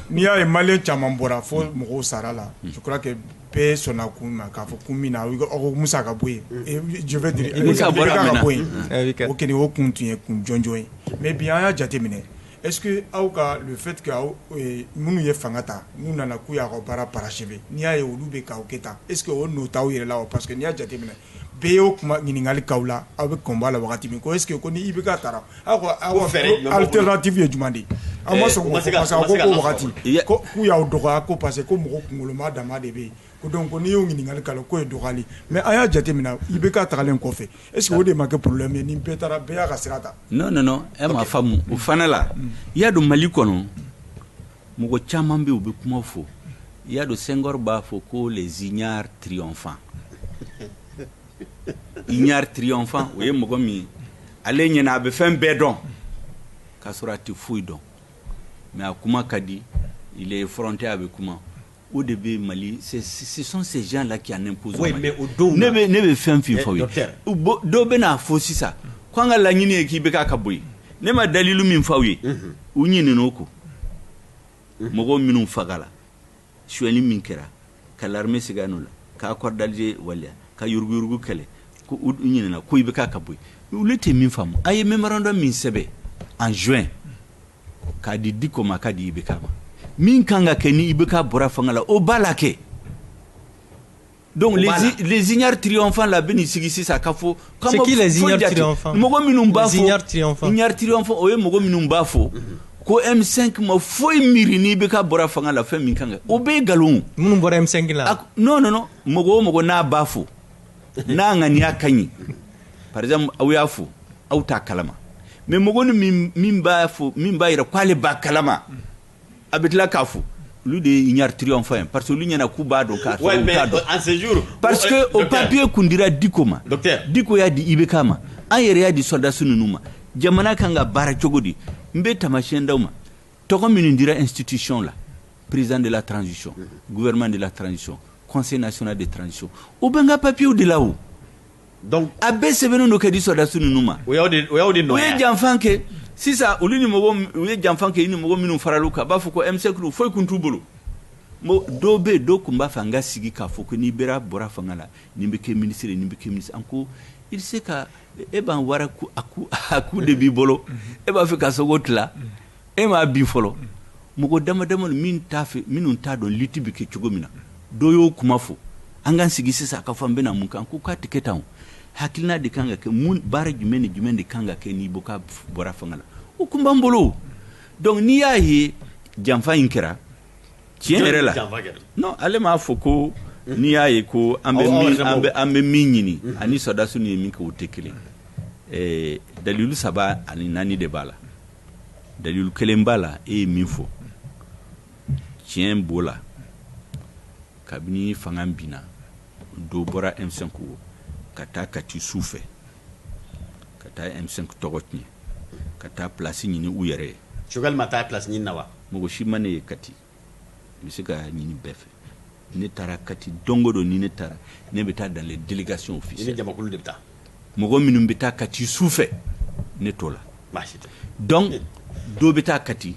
n'i y'a ye Malien caman bɔra fo mɔgɔw sara la, je crois que bɛɛ sɔnna kun ma k'a fɔ kun min na, aw ko Musa ka bɔ yen, je veux dire Musa bɔra ka bɔ yen, o kɔni o kun tun ye kun jɔnjɔn ye. Mais bi an y'a jateminɛ, est ce que aw ka le fait que aw minnu ye fanga ta, n'u nana k'u y'a ka baara parachever, n'i y'a ye olu bɛ k'aw kɛ tan, est ce que o nɔ t'aw yɛrɛ la wa? Parce que n'i y'a jateminɛ, bɛɛ y'o kuma ɲininkali k'aw la, aw bɛ combat la wagati min ko est ce que ko ni IBK taara, aw ko aw ka alternative ye jumɛn de ye? Aw ma sɔn k'o fɔ, parce que aw ko ko wagati ko k'u y'aw dɔgɔya, ko parce que ko mɔgɔ kunkoloma dama de bɛ yen, ko donc ko n'i y'o ɲininkali k'a la k'o ye dɔgɔyali. Mais an y'a jateminɛ, IBK tagalen kɔfɛ, est ce que o de ma kɛ problème ye ni bɛɛ taara, bɛɛ y'a ka sira ta? Non, non, non, e m'a faamu o fana la. I y'a dɔn, Mali kɔnɔ, mɔgɔ caman bɛ yen, u bɛ kuma fɔ. I y'a dɔn, Senghor b'a fɔ ko les ignares triomphants. Ignare triomphant, o ye mɔgɔ min ye, ale ɲɛna a bɛ fɛn bɛɛ dɔn k'a sɔrɔ a tɛ foyi dɔn, mais a kuma ka di, il est effronté, a bɛ kuma. O de bɛ Mali, ce sont ces gens là qui en imposent. Oui, mais o don ne bɛ fɛn fɛn fɔ aw ye, dɔw bɛ n'a fɔ sisan ko an ka laɲini ye k'i bɛ k'a ka bɔ yen. Ne ma dalilu min fɔ aw ye, u ɲinɛn'o kɔ. Mɔgɔw minnu fagala, suyɛnni min kɛra ka l'armée segin a nɔ la, ka accord d'Alger waleya, ka yuruguyurugu kɛlɛ, ko u ɲinɛna ko i bɛ k'a ka bɔ yen. Olu tɛ min faamu, a ye mémorandum min sɛbɛn en juin k'a di Dicko ma, k'a di IBK ma, min kan ka kɛ ni IBK bɔra fanga la, o b'a la kɛ. Donc les ignares triomphants la bɛ n'i sigi sisan k'a fɔ. C'est qui les ignares triomphants? Mɔgɔ minnu b'a fɔ, ignares triomphants, ignares triomphants, o ye mɔgɔ minnu b'a fɔ ko M5 ma foyi miiri ni IBK bɔra fanga la, fɛn min kan ka, o bɛɛ ye nkalon. Minnu bɔra M5 la? Non, non, non, mɔgɔ o mɔgɔ n'a b'a fɔ, n'a ŋaniya ka ɲi, par exemple aw y'a fɔ, aw t'a kalama, mais mɔgɔ ni min b'a fɔ, min b'a yira k'ale b'a kalama, a bɛ tila k'a fɔ, olu de ye ignare triomphant ye, parce que olu ɲɛna k'u b'a dɔn k'a sɔrɔ u t'a dɔn. En ce jour, parce que o papier kun dira Dicko ma. Docteur. Dicko y'a di IBK ma, an yɛrɛ y'a di soldats ninnu ma. Jamana kan ka baara cogo di? N bɛ taamasiyɛn d'aw ma. Tɔgɔ minnu dira institution la, président de la transition, gouvernement de la transition, conseil national de transition, o bɛ n ka papier de la o. Donc a bɛɛ sɛbɛnnen don ka di soldats ninnu ma. O y'aw de, o y'aw de nɔ U ye janfan kɛ sisan, olu ni mɔgɔ, u ye janfan kɛ i ni mɔgɔ minnu faral'u kan, a b'a fɔ ko M5 foyi kun t'u bolo. Dɔw bɛ yen, dɔw tun b'a fɛ an ka sigi k'a fɔ ko n'i bɛra bɔra fanga la, nin bɛ kɛ ministre ye, nin bɛ kɛ ministre. An ko i tɛ se ka e b'an wara a ku de b'i bolo, e b'a fɛ ka sogo tila, e m'a bin fɔlɔ. Mɔgɔ dama dama min t'a fɛ, minnu t'a dɔn lutte bɛ kɛ cogo min na, dɔw y'o kuma fɔ. An k'an sigi sisan k'a fɔ an bɛna mun kan, ko k'a tɛ kɛ tan. O hakilina de kan ka kɛ mun, baara jumɛn ni jumɛn de kan ka kɛ n'i bɔ bɔra fanga la, o kun b'an bolo. Donc n'i y'a ye janfa in kɛra tiɲɛ yɛrɛ la, non, ale m'a fɔ ko n'i y'a ye ko an bɛ min, an bɛ min ɲini ani sɔrɔdasiw ye min kɛ, o tɛ kelen. Dalilu saba ani naani de b'a la. Dalilu kelen b'a la, e ye min fɔ, tiɲɛ b'o la. Kabini fanga binna, dɔ bɔra M5 ka taa Kati su fɛ, ka taa M5 tɔgɔ tiɲɛ, ka taa place ɲini u yɛrɛ ye. Choguel ma taa place ɲini na wa? Mɔgɔ si ma ne ye Kati, i bɛ se ka ɲini bɛɛ fɛ. Ne taara Kati don o don, ni ne taara, ne bɛ taa dans les délégations officielles. I ni jamakulu de bɛ taa. Mɔgɔ minnu bɛ taa Kati su fɛ, ne t'o la. Baasi tɛ. Donc dɔ bɛ taa Kati,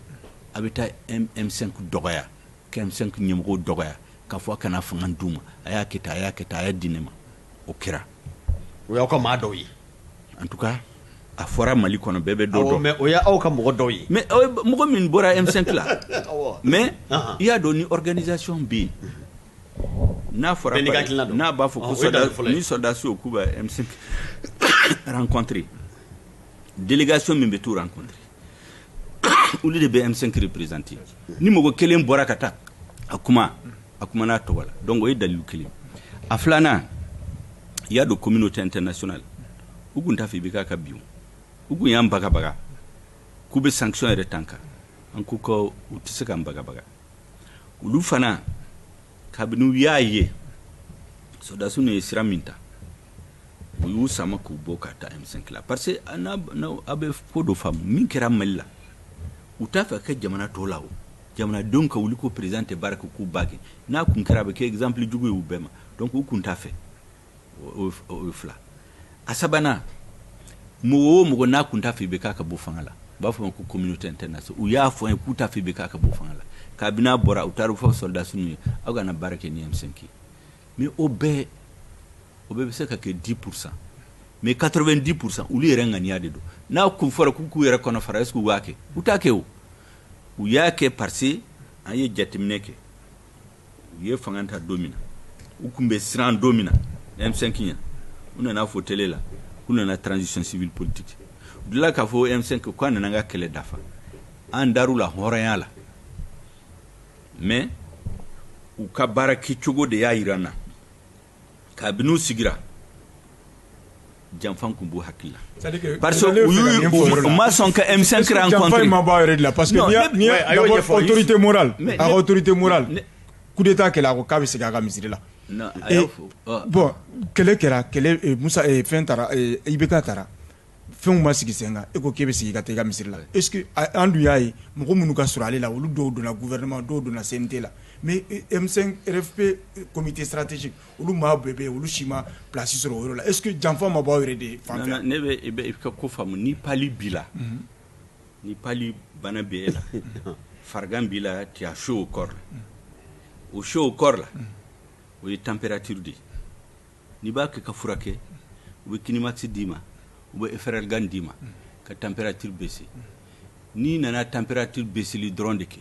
a bɛ taa M5 dɔgɔya, ka M5 ɲɛmɔgɔw dɔgɔya, k'a fɔ a kana fanga d'u ma, a y'a kɛ tan, a y'a kɛ tan, a y'a di ne ma. O kɛra. O y'aw ka maa dɔw ye. En tout cas, a fɔra Mali kɔnɔ, bɛɛ bɛ dɔ dɔn. Mais o y'aw ka mɔgɔ dɔw ye. Mais mɔgɔ min bɔra M5 la. Mais i y'a dɔn ni organisation bɛ yen, n'a fɔra, n'a b'a fɔ ko ni soldats k'u bɛ M5 rencontrer, délégation min bɛ t'u rencontrer, olu de bɛ M5 représenter. Ni mɔgɔ kelen bɔra ka taa a kuma, a kuma n'a tɔgɔ la. Donc o ye dalilu kelen. A filanan, i y'a dɔn communauté internationale, u kun t'a fɛ i bɛ k'a ka bin, u kun y'an bagabaga k'u bɛ sanction yɛrɛ tan kan. An ko ko u tɛ se k'an bagabaga. Olu fana, kabini u y'a ye sɔrɔdasiw ye sira min ta, u y'u sama k'u bɔ ka taa M5 la, parce que a bɛ ko dɔ faamu min kɛra Mali la, u t'a fɛ ka kɛ jamana tɔw la. O jamanadenw ka wuli ko président tɛ baara kɛ, k'u b'a kɛ, n'a kun kɛra, a bɛ kɛ exemple jugu ye u bɛɛ ma. Donc u kun t'a fɛ. O ye fila. A sabanan, mɔgɔ o mɔgɔ n'a kun t'a fɛ i bɛ k'a ka bɔ fanga la, u b'a fɔ ma ko communauté internationale, u y'a fɔ an ye k'u t'a fɛ i bɛ k'a ka bɔ fanga la. Kabini a bɔra, u taara fɔ soldats ye, aw kana baara kɛ ni M5 ye. Mais o bɛɛ bɛ se ka kɛ 10%, mais 90%, olu yɛrɛ ŋaniya de don. N'a kun fɔra k'u k'u yɛrɛ kɔnɔ fara, est ce que u b'a kɛ? U t'a kɛ. O u y'a kɛ parce que an ye jateminɛ kɛ, u ye fanga ta don min na, u kun bɛ siran don min na M5 ɲɛ, u nana fɔ télé la k'u nana transition civile politique. U tilala k'a fɔ M5 k'a nana an ka kɛlɛ dafa. An dar'u la hɔrɔnya la, mais u ka baara kɛcogo de y'a yira n na, kabini u sigira, janfan kun b'u hakili la, parce que u ma sɔn ka M5 rencontrer. Janfa ma bɔ a yɛrɛ de la, parce que n'i y'a d'abord autorité morale, a ka autorité morale, coup d'état kɛla, a ko k'a bɛ segin a ka misiri la. Non, a y'o fɔ. Bon, kɛlɛ kɛra, kɛlɛ Musa fɛn taara, IBK taara, fɛnw ma sigi sen kan, e ko k'e bɛ segin ka taa i ka misiri la. Est ce que an dun y'a ye mɔgɔ minnu ka surun ale la, olu dɔw donna gouvernement, dɔw donna CNT la, mais M5 RFP comité stratégique, olu maa bɛɛ bɛ yen, olu si ma place sɔrɔ o yɔrɔ la. Est ce que janfa ma bɔ aw yɛrɛ de fan fɛ? Ne bɛ i ka ko faamu. Ni palu b'i la, ni palu bana bɛ e la, farigan b'i la, tu as chaud au corps la. O chaud au corps la, o ye température de ye. N'i b'a kɛ ka furakɛ, u bɛ Quinimax d'i ma, u bɛ Efferalgan d'i ma ka température baisser. N'i nana température baisseli dɔrɔn de kɛ,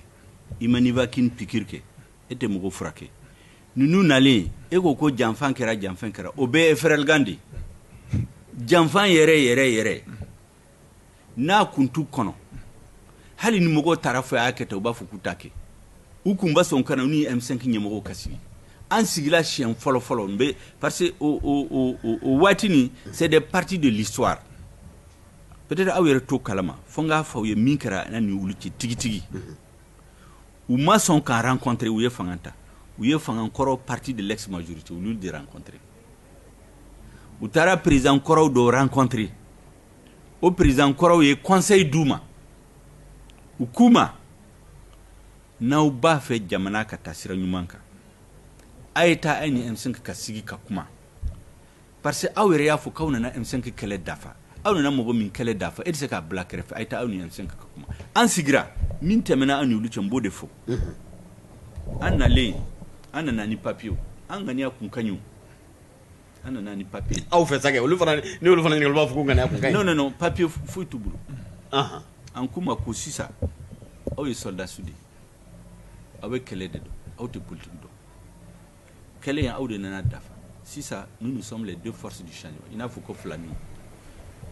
i ma Nivaquine piqûre kɛ, e tɛ mɔgɔ furakɛ. Ninnu nalen, e ko ko janfan kɛra, janfan kɛra, o bɛɛ ye Efferalgan de ye. Janfan yɛrɛ yɛrɛ yɛrɛ, n'a kun t'u kɔnɔ, hali ni mɔgɔw taara fɔ a y'a kɛ tan, u b'a fɔ k'u t'a kɛ. U kun ba sɔn ka na u ni M5 ɲɛmɔgɔw ka sigi. An sigila siɲɛ fɔlɔ fɔlɔ n bɛ, parce que o waati nin, c'est des parties de l'histoire, peut-être aw yɛrɛ t'o kalama, fo n k'a fɔ aw ye min kɛra an ni olu cɛ tigitigi. U ma sɔn k'an rencontrer. U ye fanga ta, u ye fanga kɔrɔ, parti de l'ex majorité, olu de rencontrer. U taara président kɔrɔw dɔw rencontrer. O président kɔrɔw ye conseil d'u ma. U k'u ma, n'aw b'a fɛ jamana ka taa sira ɲuman kan, a ye taa a ni M5 ka sigi ka kuma, parce que aw yɛrɛ y'a fɔ k'aw nana M5 kɛlɛ dafa. Aw nana mɔgɔ min kɛlɛ dafa, e tɛ se k'a bila kɛrɛfɛ. A ye taa aw ni M5 ka kuma. An sigira, min tɛmɛna an ni olu cɛ, n b'o de fɔ. An nalen, an nana ni papier, an ŋaniya kun ka ɲi, an nana ni papier. Aw fɛ sa kɛ, olu fana ni olu fana ɲininka, olu b'a fɔ ko ŋaniya kun ka ɲi. Non, non, non, papier foyi t'u bolo. An k'u ma ko sisan, aw ye soldats de ye, aw bɛ kɛlɛ de dɔn, aw tɛ politique dɔn. Kɛlɛ in, aw de nana dafa. Sisan, nous, nous sommes les deux forces du changement. I n'a fɔ ko filani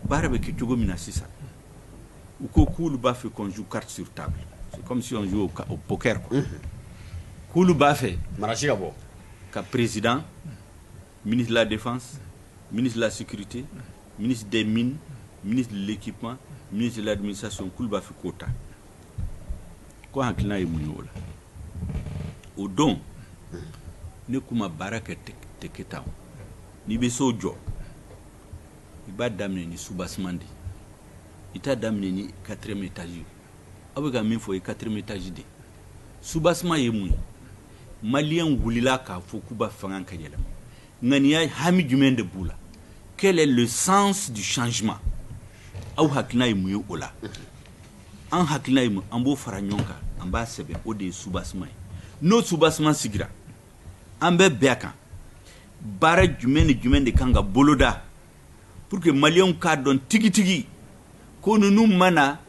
baara bɛ kɛ cogo min na sisan, u ko k'olu b'a fɛ qu'on joue carte sur table, c'est comme si on joue au poker quoi. K'olu b'a fɛ Marasi ka bɔ. ka président, ministre de la défense, ministre de la sécurité, ministre des mines, ministre de l'équipement, ministre de l'administration, k'olu b'a fɛ k'o ta. Ko hakilina ye mun ye o la? O don, ne k'u ma, baara kɛ tɛ kɛ tan. N'i bɛ so jɔ, i b'a daminɛ ni soubassement de ye, i t'a daminɛ ni quatrième étage ye. Aw bɛ ka min fɔ, o ye quatrième étage de ye. Soubassement ye mun ye? Maliyɛn wulila k'a fɔ k'u b'a fanga ka yɛlɛma, ŋaniya hami jumɛn de b'u la? Quel est le sens du changement? Aw hakilina ye mun ye o la? An hakilina ye mun? An b'o fara ɲɔgɔn kan, an b'a sɛbɛn. O de ye soubassement ye. N'o soubassement sigira, an bɛ bɛn a kan, baara jumɛn ni jumɛn de kan ka boloda pour que Maliyɛnw k'a dɔn tigitigi ko ninnu ma na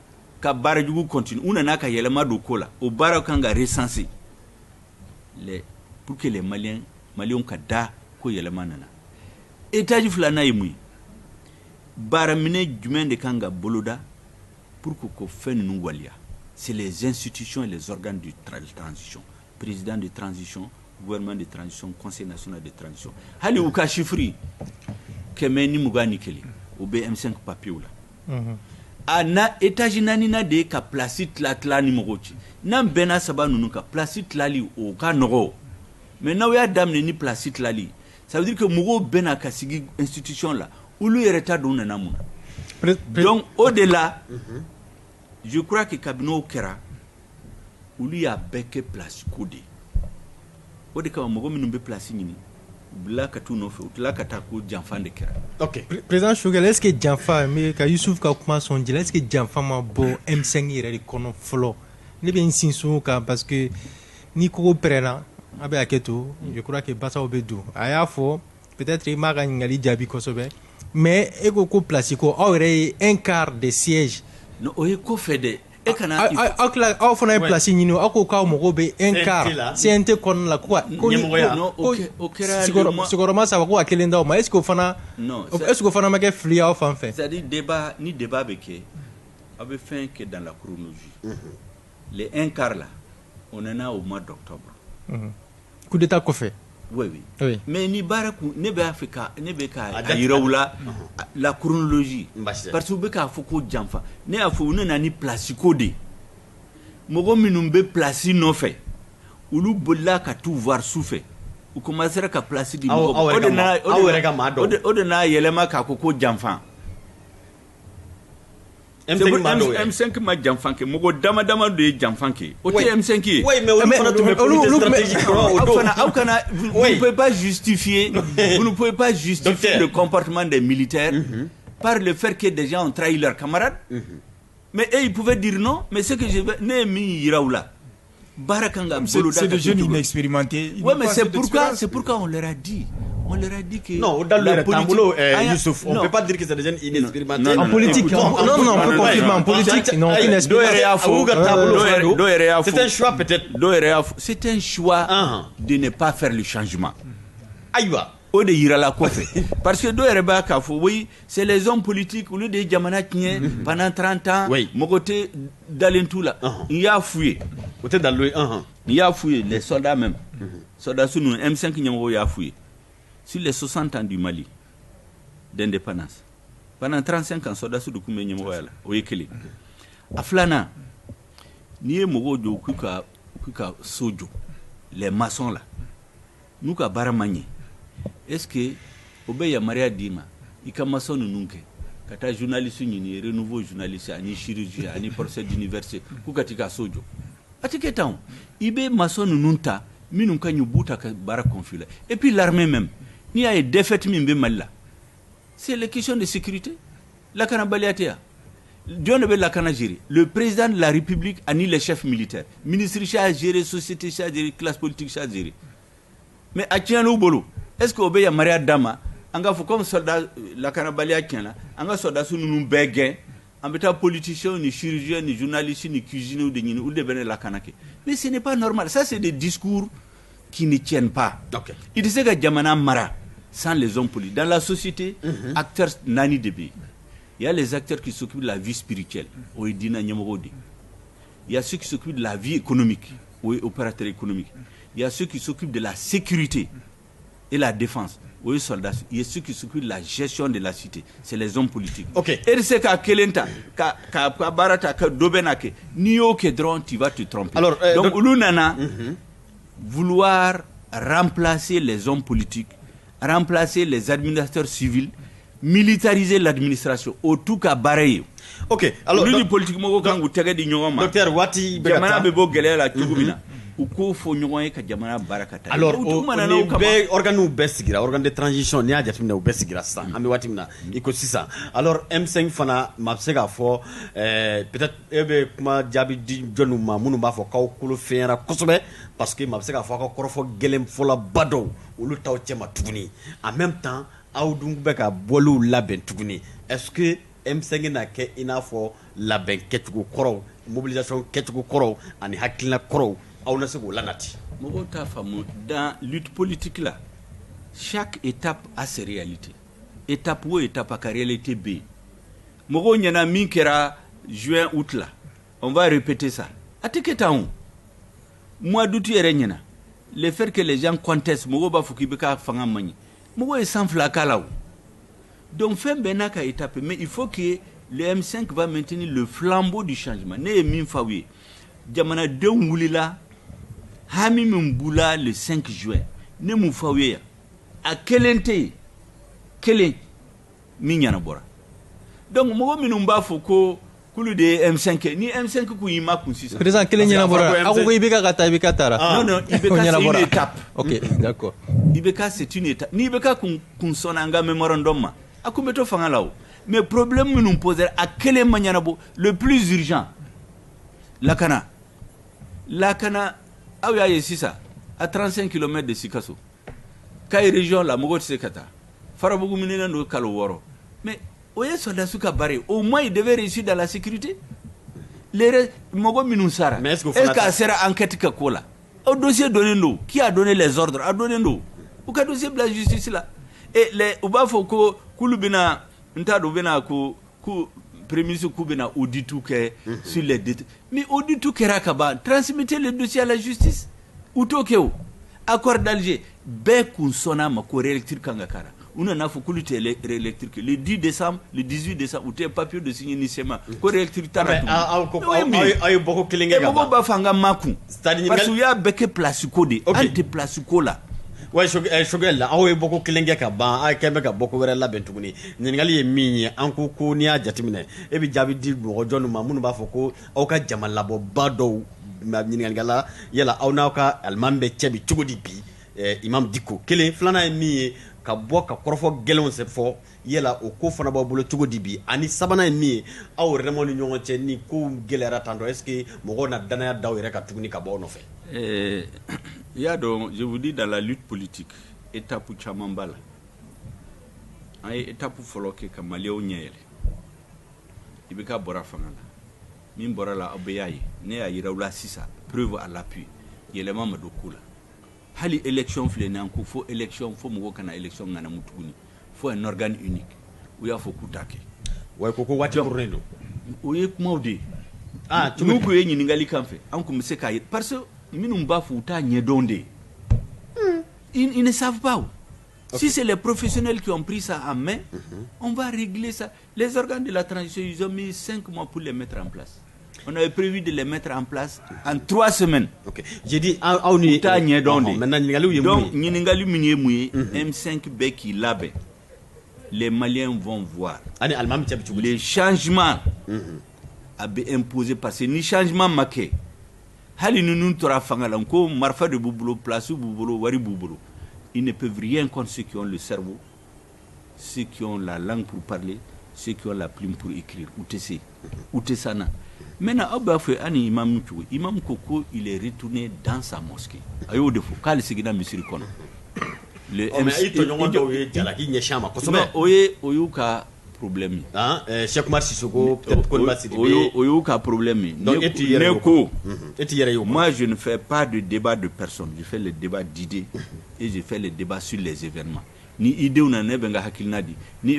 ka baara jugu continue, u nana ka yɛlɛma don ko la. O baaraw kan ka recenser les pour que les Maliens ka da ko yɛlɛma nana. Étage filanan ye mun ye? Baaraminɛ jumɛn de kan ka boloda pour que ko fɛn ninnu waleya? C'est les institutions et les organes de transition: président de transition, gouvernement de transition, conseil national de transition. Hali u ka chiffre 121, o bɛ M5 papier la. A na étage naaninan de ye ka place tila tila ni mɔgɔw cɛ. N'an bɛnna saba ninnu kan, place tilali o ka nɔgɔ. Mais n'aw y'a daminɛ ni place tilali, ça veut dire que mɔgɔw bɛnna ka sigi institution la, olu yɛrɛ t'a dɔn u nana mun na. Donc o de la, je crois que kabini o kɛra, olu y'a bɛɛ kɛ place ko de ye. O de kama mɔgɔ minnu bɛ place ɲini, u bila ka t'u nɔfɛ, u tila ka taa ko janfa de kɛra. Ok. Président Choguel, est-ce que janfa, mais ka Youssouf ka kuma sɔn ji la, est-ce que janfa ma bɔ M5 yɛrɛ de kɔnɔ fɔlɔ? Ne bɛ n sinsin o kan parce que ni kogo pɛrɛnna, a bɛ hakɛ to, je crois que basaw bɛ don. A y'a fɔ, peut-être i m'a ka ɲininkali jaabi kosɛbɛ, mais e ko ko place ko aw yɛrɛ ye un quart des sièges. Non, o ye kɔfɛ dɛ. E kana aw tila, aw fana ye place ɲini, aw ko k'aw mago bɛ un quart CNT kɔnɔna la, ko ko ko o kɛra sigiyɔrɔma saba, ko ka kelen d'aw ma. Est ce que o fana, est ce que o fana ma kɛ fili ye aw fan fɛ? C'est à dire, débat ni débat bɛ kɛ, aw bɛ fɛn kɛ dans la chronologie. Les un quart là, on en a au mois d'octobre. Coup d'état kɔfɛ. Oui. Oui. Mais ni baara kun, ne b'a fɛ ka ne bɛ ka a yira u la la chronologie, parce que u bɛ k'a fɔ ko janfa. Ne y'a fɔ, u nana ni place ko de ye. Mɔgɔ minnu bɛ place nɔfɛ, olu bolila ka t'u voir su fɛ, u commencera ka place di mɔgɔ. O de nana, aw yɛrɛ ka maa dɔw, o de n'a yɛlɛma k'a ko ko janfa. M5 maa dɔw yɛrɛ. M5 ma janfa kɛ, mɔgɔ dama dama de ye janfa kɛ. O tɛ M5 ye. Oui, mais olu fana tun bɛ comité stratégique kɔnɔ o don. Aw kana, vous ne pouvez pas justifier, vous ne pouvez pas justifier le comportement des militaires par le fait que des gens ont trahi leurs camarades. Mais eux, ils pouvaient dire non, mais ce que je veux, ne ye min yira u la, baara kan ka boloda. C'est des jeunes inexpérimentés. Oui, mais c'est pourquoi on leur a dit. On leur a dit que. Non, au la politique, Youssouf, on ne peut pas dire que c'est des jeunes inexpérimentés. En politique, non, non, on peut confirmer. En politique, non, inexpérimentés. C'est un choix peut-être. C'est un choix de ne pas faire le changement. Ayiwa. O de yirala kɔfɛ, parce que dɔw yɛrɛ b'a k'a fɔ oui, c'est les hommes politiques, olu de ye jamana tiɲɛ pendant 30 ans, mɔgɔ tɛ dalen t'u la. N y'a f'u ye. O tɛ dalu ye. N y'a f'u ye, les soldats même, soldats ninnu, M5 ɲɛmɔgɔw y'a f'u ye, sur les 60 ans du Mali d'indépendance, pendant 35 ans, soldats de tun bɛ ɲɛmɔgɔya la. O ye kelen. A filanan, n'i ye mɔgɔw jɔ k'u ka so jɔ, les maçons là, n'u ka baara ma ɲɛ, est ce que o bɛ yamaruya d'i ma i ka maçon ninnu kɛ ka taa journaliste ɲini, renouveau journaliste ani chirurgien ani professeur d'université, k'u ka t'i ka so jɔ? A tɛ kɛ tan. O i bɛ maçon ninnu ta, minnu ka ɲi, u b'u ta ka baara confier la. Et puis l'armée même, n'i y'a ye défaite min bɛ Mali la, c'est les questions de sécurité, lakanabaliya tɛ yan. Jɔn de bɛ lakana gérer? Le président de la République ani les chefs militaires. Ministre si a gérer, société si a gérer, classe politique si a gérer, mais a tiɲɛna u bolo. Est ce que o bɛ yamaruya d'a ma an k'a fɔ comme soldat lakanabaliya tiɲɛna, an ka soldats ninnu bɛɛ gɛn, an bɛ taa politiciens ni chirurgiens ni journalistes ni cuisiniers de ɲini, olu de bɛ ne lakana kɛ? Mais ce n'est pas normal. Ça, c'est des discours qui ne tiennent pas. I tɛ se ka jamana mara sans les hommes politiques. Dans la société, acteurs naani de bɛ yen. Il y a les acteurs qui s'occupent de la vie spirituelle, o ye diinɛ ɲɛmɔgɔw de ye. Il y a ceux qui s'occupent de la vie économique, o ye opérateur économique. Il y a ceux qui s'occupent de la sécurité et la défense, o ye soldats. Il y a ceux qui s'occupent de la gestion de la cité, c'est les hommes politiques. E tɛ se ka kelen ta ka baara ta ka dɔ bɛ na kɛ. N'i y'o kɛ dɔrɔn, tu vas te tromper. Alors, donc olu nana vouloir remplacer les hommes politiques, remplacer les administrateurs civils, militariser l'administration, o t'u ka baara ye. Ok, alors olu ni politique mɔgɔw kan k'u tɛgɛ di ɲɔgɔn ma. Docteur, waati bɛ ka jamana taa. Bɛ bɔ gɛlɛya la cogo min na. U k'o fɔ ɲɔgɔn ye ka jamana baara ka taa. Alors, ni bɛɛ organes bɛɛ sigira, organe de transition, n'i y'a jateminɛ, u bɛɛ sigira sisan, an bɛ waati min na i ko sisan. Alors, M5 fana, maa bɛ se k'a fɔ peut-être e bɛ kuma jaabi di jɔnniw ma minnu b'a fɔ k'aw kolo fɛnyara kosɛbɛ, parce que maa bɛ se k'a fɔ aw ka kɔrɔfɔ gɛlɛn fɔlɔba dɔw olu t'aw cɛ ma tuguni. En même temps, aw dun bɛ ka bɔliw labɛn tuguni. Est-ce que M5 na kɛ i n'a fɔ labɛn kɛcogo kɔrɔw, mobilisation kɛcogo kɔrɔw ani hakilina kɔrɔw, aw na se k'o lanati? Mɔgɔw t'a faamu, dans lutte politique la, chaque étape a ses réalités. Étape o étape a ka réalité bɛ yen. Mɔgɔw ɲɛna min kɛra juin, août la, on va répéter ça. A tɛ kɛ tan o. Mois d'août yɛrɛ ɲɛna, le fait que les gens contestent, mɔgɔw b'a fɔ k'i bɛ ka fanga man ɲi, mɔgɔw ye san 2 k'a la o. Donc fɛn bɛɛ n'a ka étape, mais il faut que le M5 va maintenir le flambeau du changement. Ne ye min f'aw ye, jamanadenw wulila, hami min b'u la le 5 juin, ne mun f'aw ye yan, a kelen tɛ yen kelen min ɲɛnabɔra. Donc mɔgɔ minnu b'a fɔ ko k'olu de ye M5 kɛ, ni M5 kun y'i makun sisan. Président, kelen ɲɛnabɔra, aw ko IBK ka taa, IBK taara. Non, non, IBK, c'est une étape. Ok, d'accord. IBK, c'est une étape. Ni IBK kun sɔnna an ka mémorandum ma, a kun bɛ to fanga la o. Mais problème minnu posera, a kelen ma ɲɛnabɔ. Le plus urgent, lakana. Lakana, aw y'a ye sisan, à 35 km de Sikaso, Kayi région la, mɔgɔw tɛ se ka taa. Farabugu minɛnen don kalo 6, mais o ye sɔrɔdasiw ka baara ye. Au moins, ils devaient réussir dans la sécurité. Les mɔgɔ minnu sara, Mais est-ce que est-ce que a sera enquête ka ko la? O dossier donnen don. Qui a donné les ordres? A donnen don. U ka dossier bila justice la. Et les u b'a fɔ ko k'olu bɛna, n t'a dɔn, u bɛna ko premier ministre k'u bɛna audit kɛ sur les détails, mais audit kɛra ka ban. Transmettez le dossier à la justice. U t'o kɛ o. Accord d'Alger, bɛɛ kun sɔnna a ma ko réélecture kan ka k'a la. U nana fɔ k'olu tɛ réélecture kɛ le 10 décembre, le 18 décembre, u tɛ papier de signer ni CMA ko réélecture t'a la. Aw ko aw ye bɔko kelen kɛ ka ban. Mɔgɔw b'a fɔ an ka makun parce que u y'a bɛɛ kɛ place ko de, an tɛ place ko la. Ouais, Choguel la, aw ye bɔko kelen kɛ ka ban, aw kɛn bɛ ka bɔko wɛrɛ labɛn tuguni. Ɲininkali ye min ye, an ko ko n'i y'a jateminɛ, e bɛ jaabi di mɔgɔ jɔnni ma minnu b'a fɔ ko aw ka jama labɔba dɔw? Ɲininkalikɛla, yala aw n'aw ka alimami bɛ cɛ bi cogo di bi, Imam Dicko? Kelen filanan ye min ye, ka bɔ ka kɔrɔfɔ gɛlɛnw fɔ, yala o ko fana b'aw bolo cogo di bi? Ani sabanan ye min ye, aw yɛrɛ ni ɲɔgɔn cɛ, ni kow gɛlɛyara tantɔ, est ce que mɔgɔw na danaya d'aw yɛrɛ ka tuguni ka bɔ aw nɔfɛ? I y'a dɔn, je vous dis, dans la lutte politique, étape caman b'a la. An ye étape fɔlɔ kɛ ka maliyɛnw ɲɛ yɛlɛ. IBK bɔra fanga la, min bɔra la, aw bɛɛ y'a ye. Ne y'a yira aw la sisan, preuve à l'appui, yɛlɛma ma don ko la. Hali élection filɛ nin ye, an ko fo élection, fo mɔgɔw kana élection ŋanamu tuguni, fo un organe unique. U y'a fɔ k'u t'a kɛ. Wa ko waati kurunnen don. O ye kumaw de ye. Ah, cogo n'u kun ye ɲininkali kan fɛ, an kun bɛ se k'a ye, parce que minnu b'a fɔ, u t'a ɲɛdɔn de. Ils ne savent pas. Si c'est les professionnels qui ont pris ça en main, on va régler ça. Les organes de la transition, ils ont mis 5 mois pour les mettre en place. On avait prévu de les mettre en place en 3 semaines. Ok. J'ai dit, aw ni U t'a ɲɛdɔn de. Maintenant, ɲininkaliw ye mun Donc, ye? Ɲininkali min ye mun ye, M5 bɛɛ k'i labɛn. Les Maliens vont voir. Ani alimami cɛ bɛ cogo di? Les changements a bɛ imposer, parce que ni changement ma kɛ, hali ni ninnu tora fanga la, ko marifa de b'u bolo, place b'u bolo, wari b'u bolo, ils ne peuvent rien contre ceux qui ont le cerveau, ceux qui ont la langue pour parler, ceux qui ont la plume pour écrire. U tɛ se, u tɛ s'an na. Maintenant, aw b'a fɔ ani imam cogo, imam ko il est retourné dans sa mosquée. A y'o de fɔ k'ale seginna misiri kɔnɔ. Le Ɔ, mais i tɔɲɔgɔn dɔw ye jalaki ɲɛsin a ma kosɛbɛ. Non, o y'u ka problème ye. Ah, Cheikh Oumar Sissoko, peut-être Koniba Sidibé. O y'u ka problème ye. Donc, e t'i yɛrɛ Ne y'o ko E t'i yɛrɛ y'o kɔnɔ. Moi, je ne fais pas de débat de personne. Je fais le débat d'idées et je fais le débat sur les événements. Ni idée nana, ne bɛ n ka hakilina di. Ni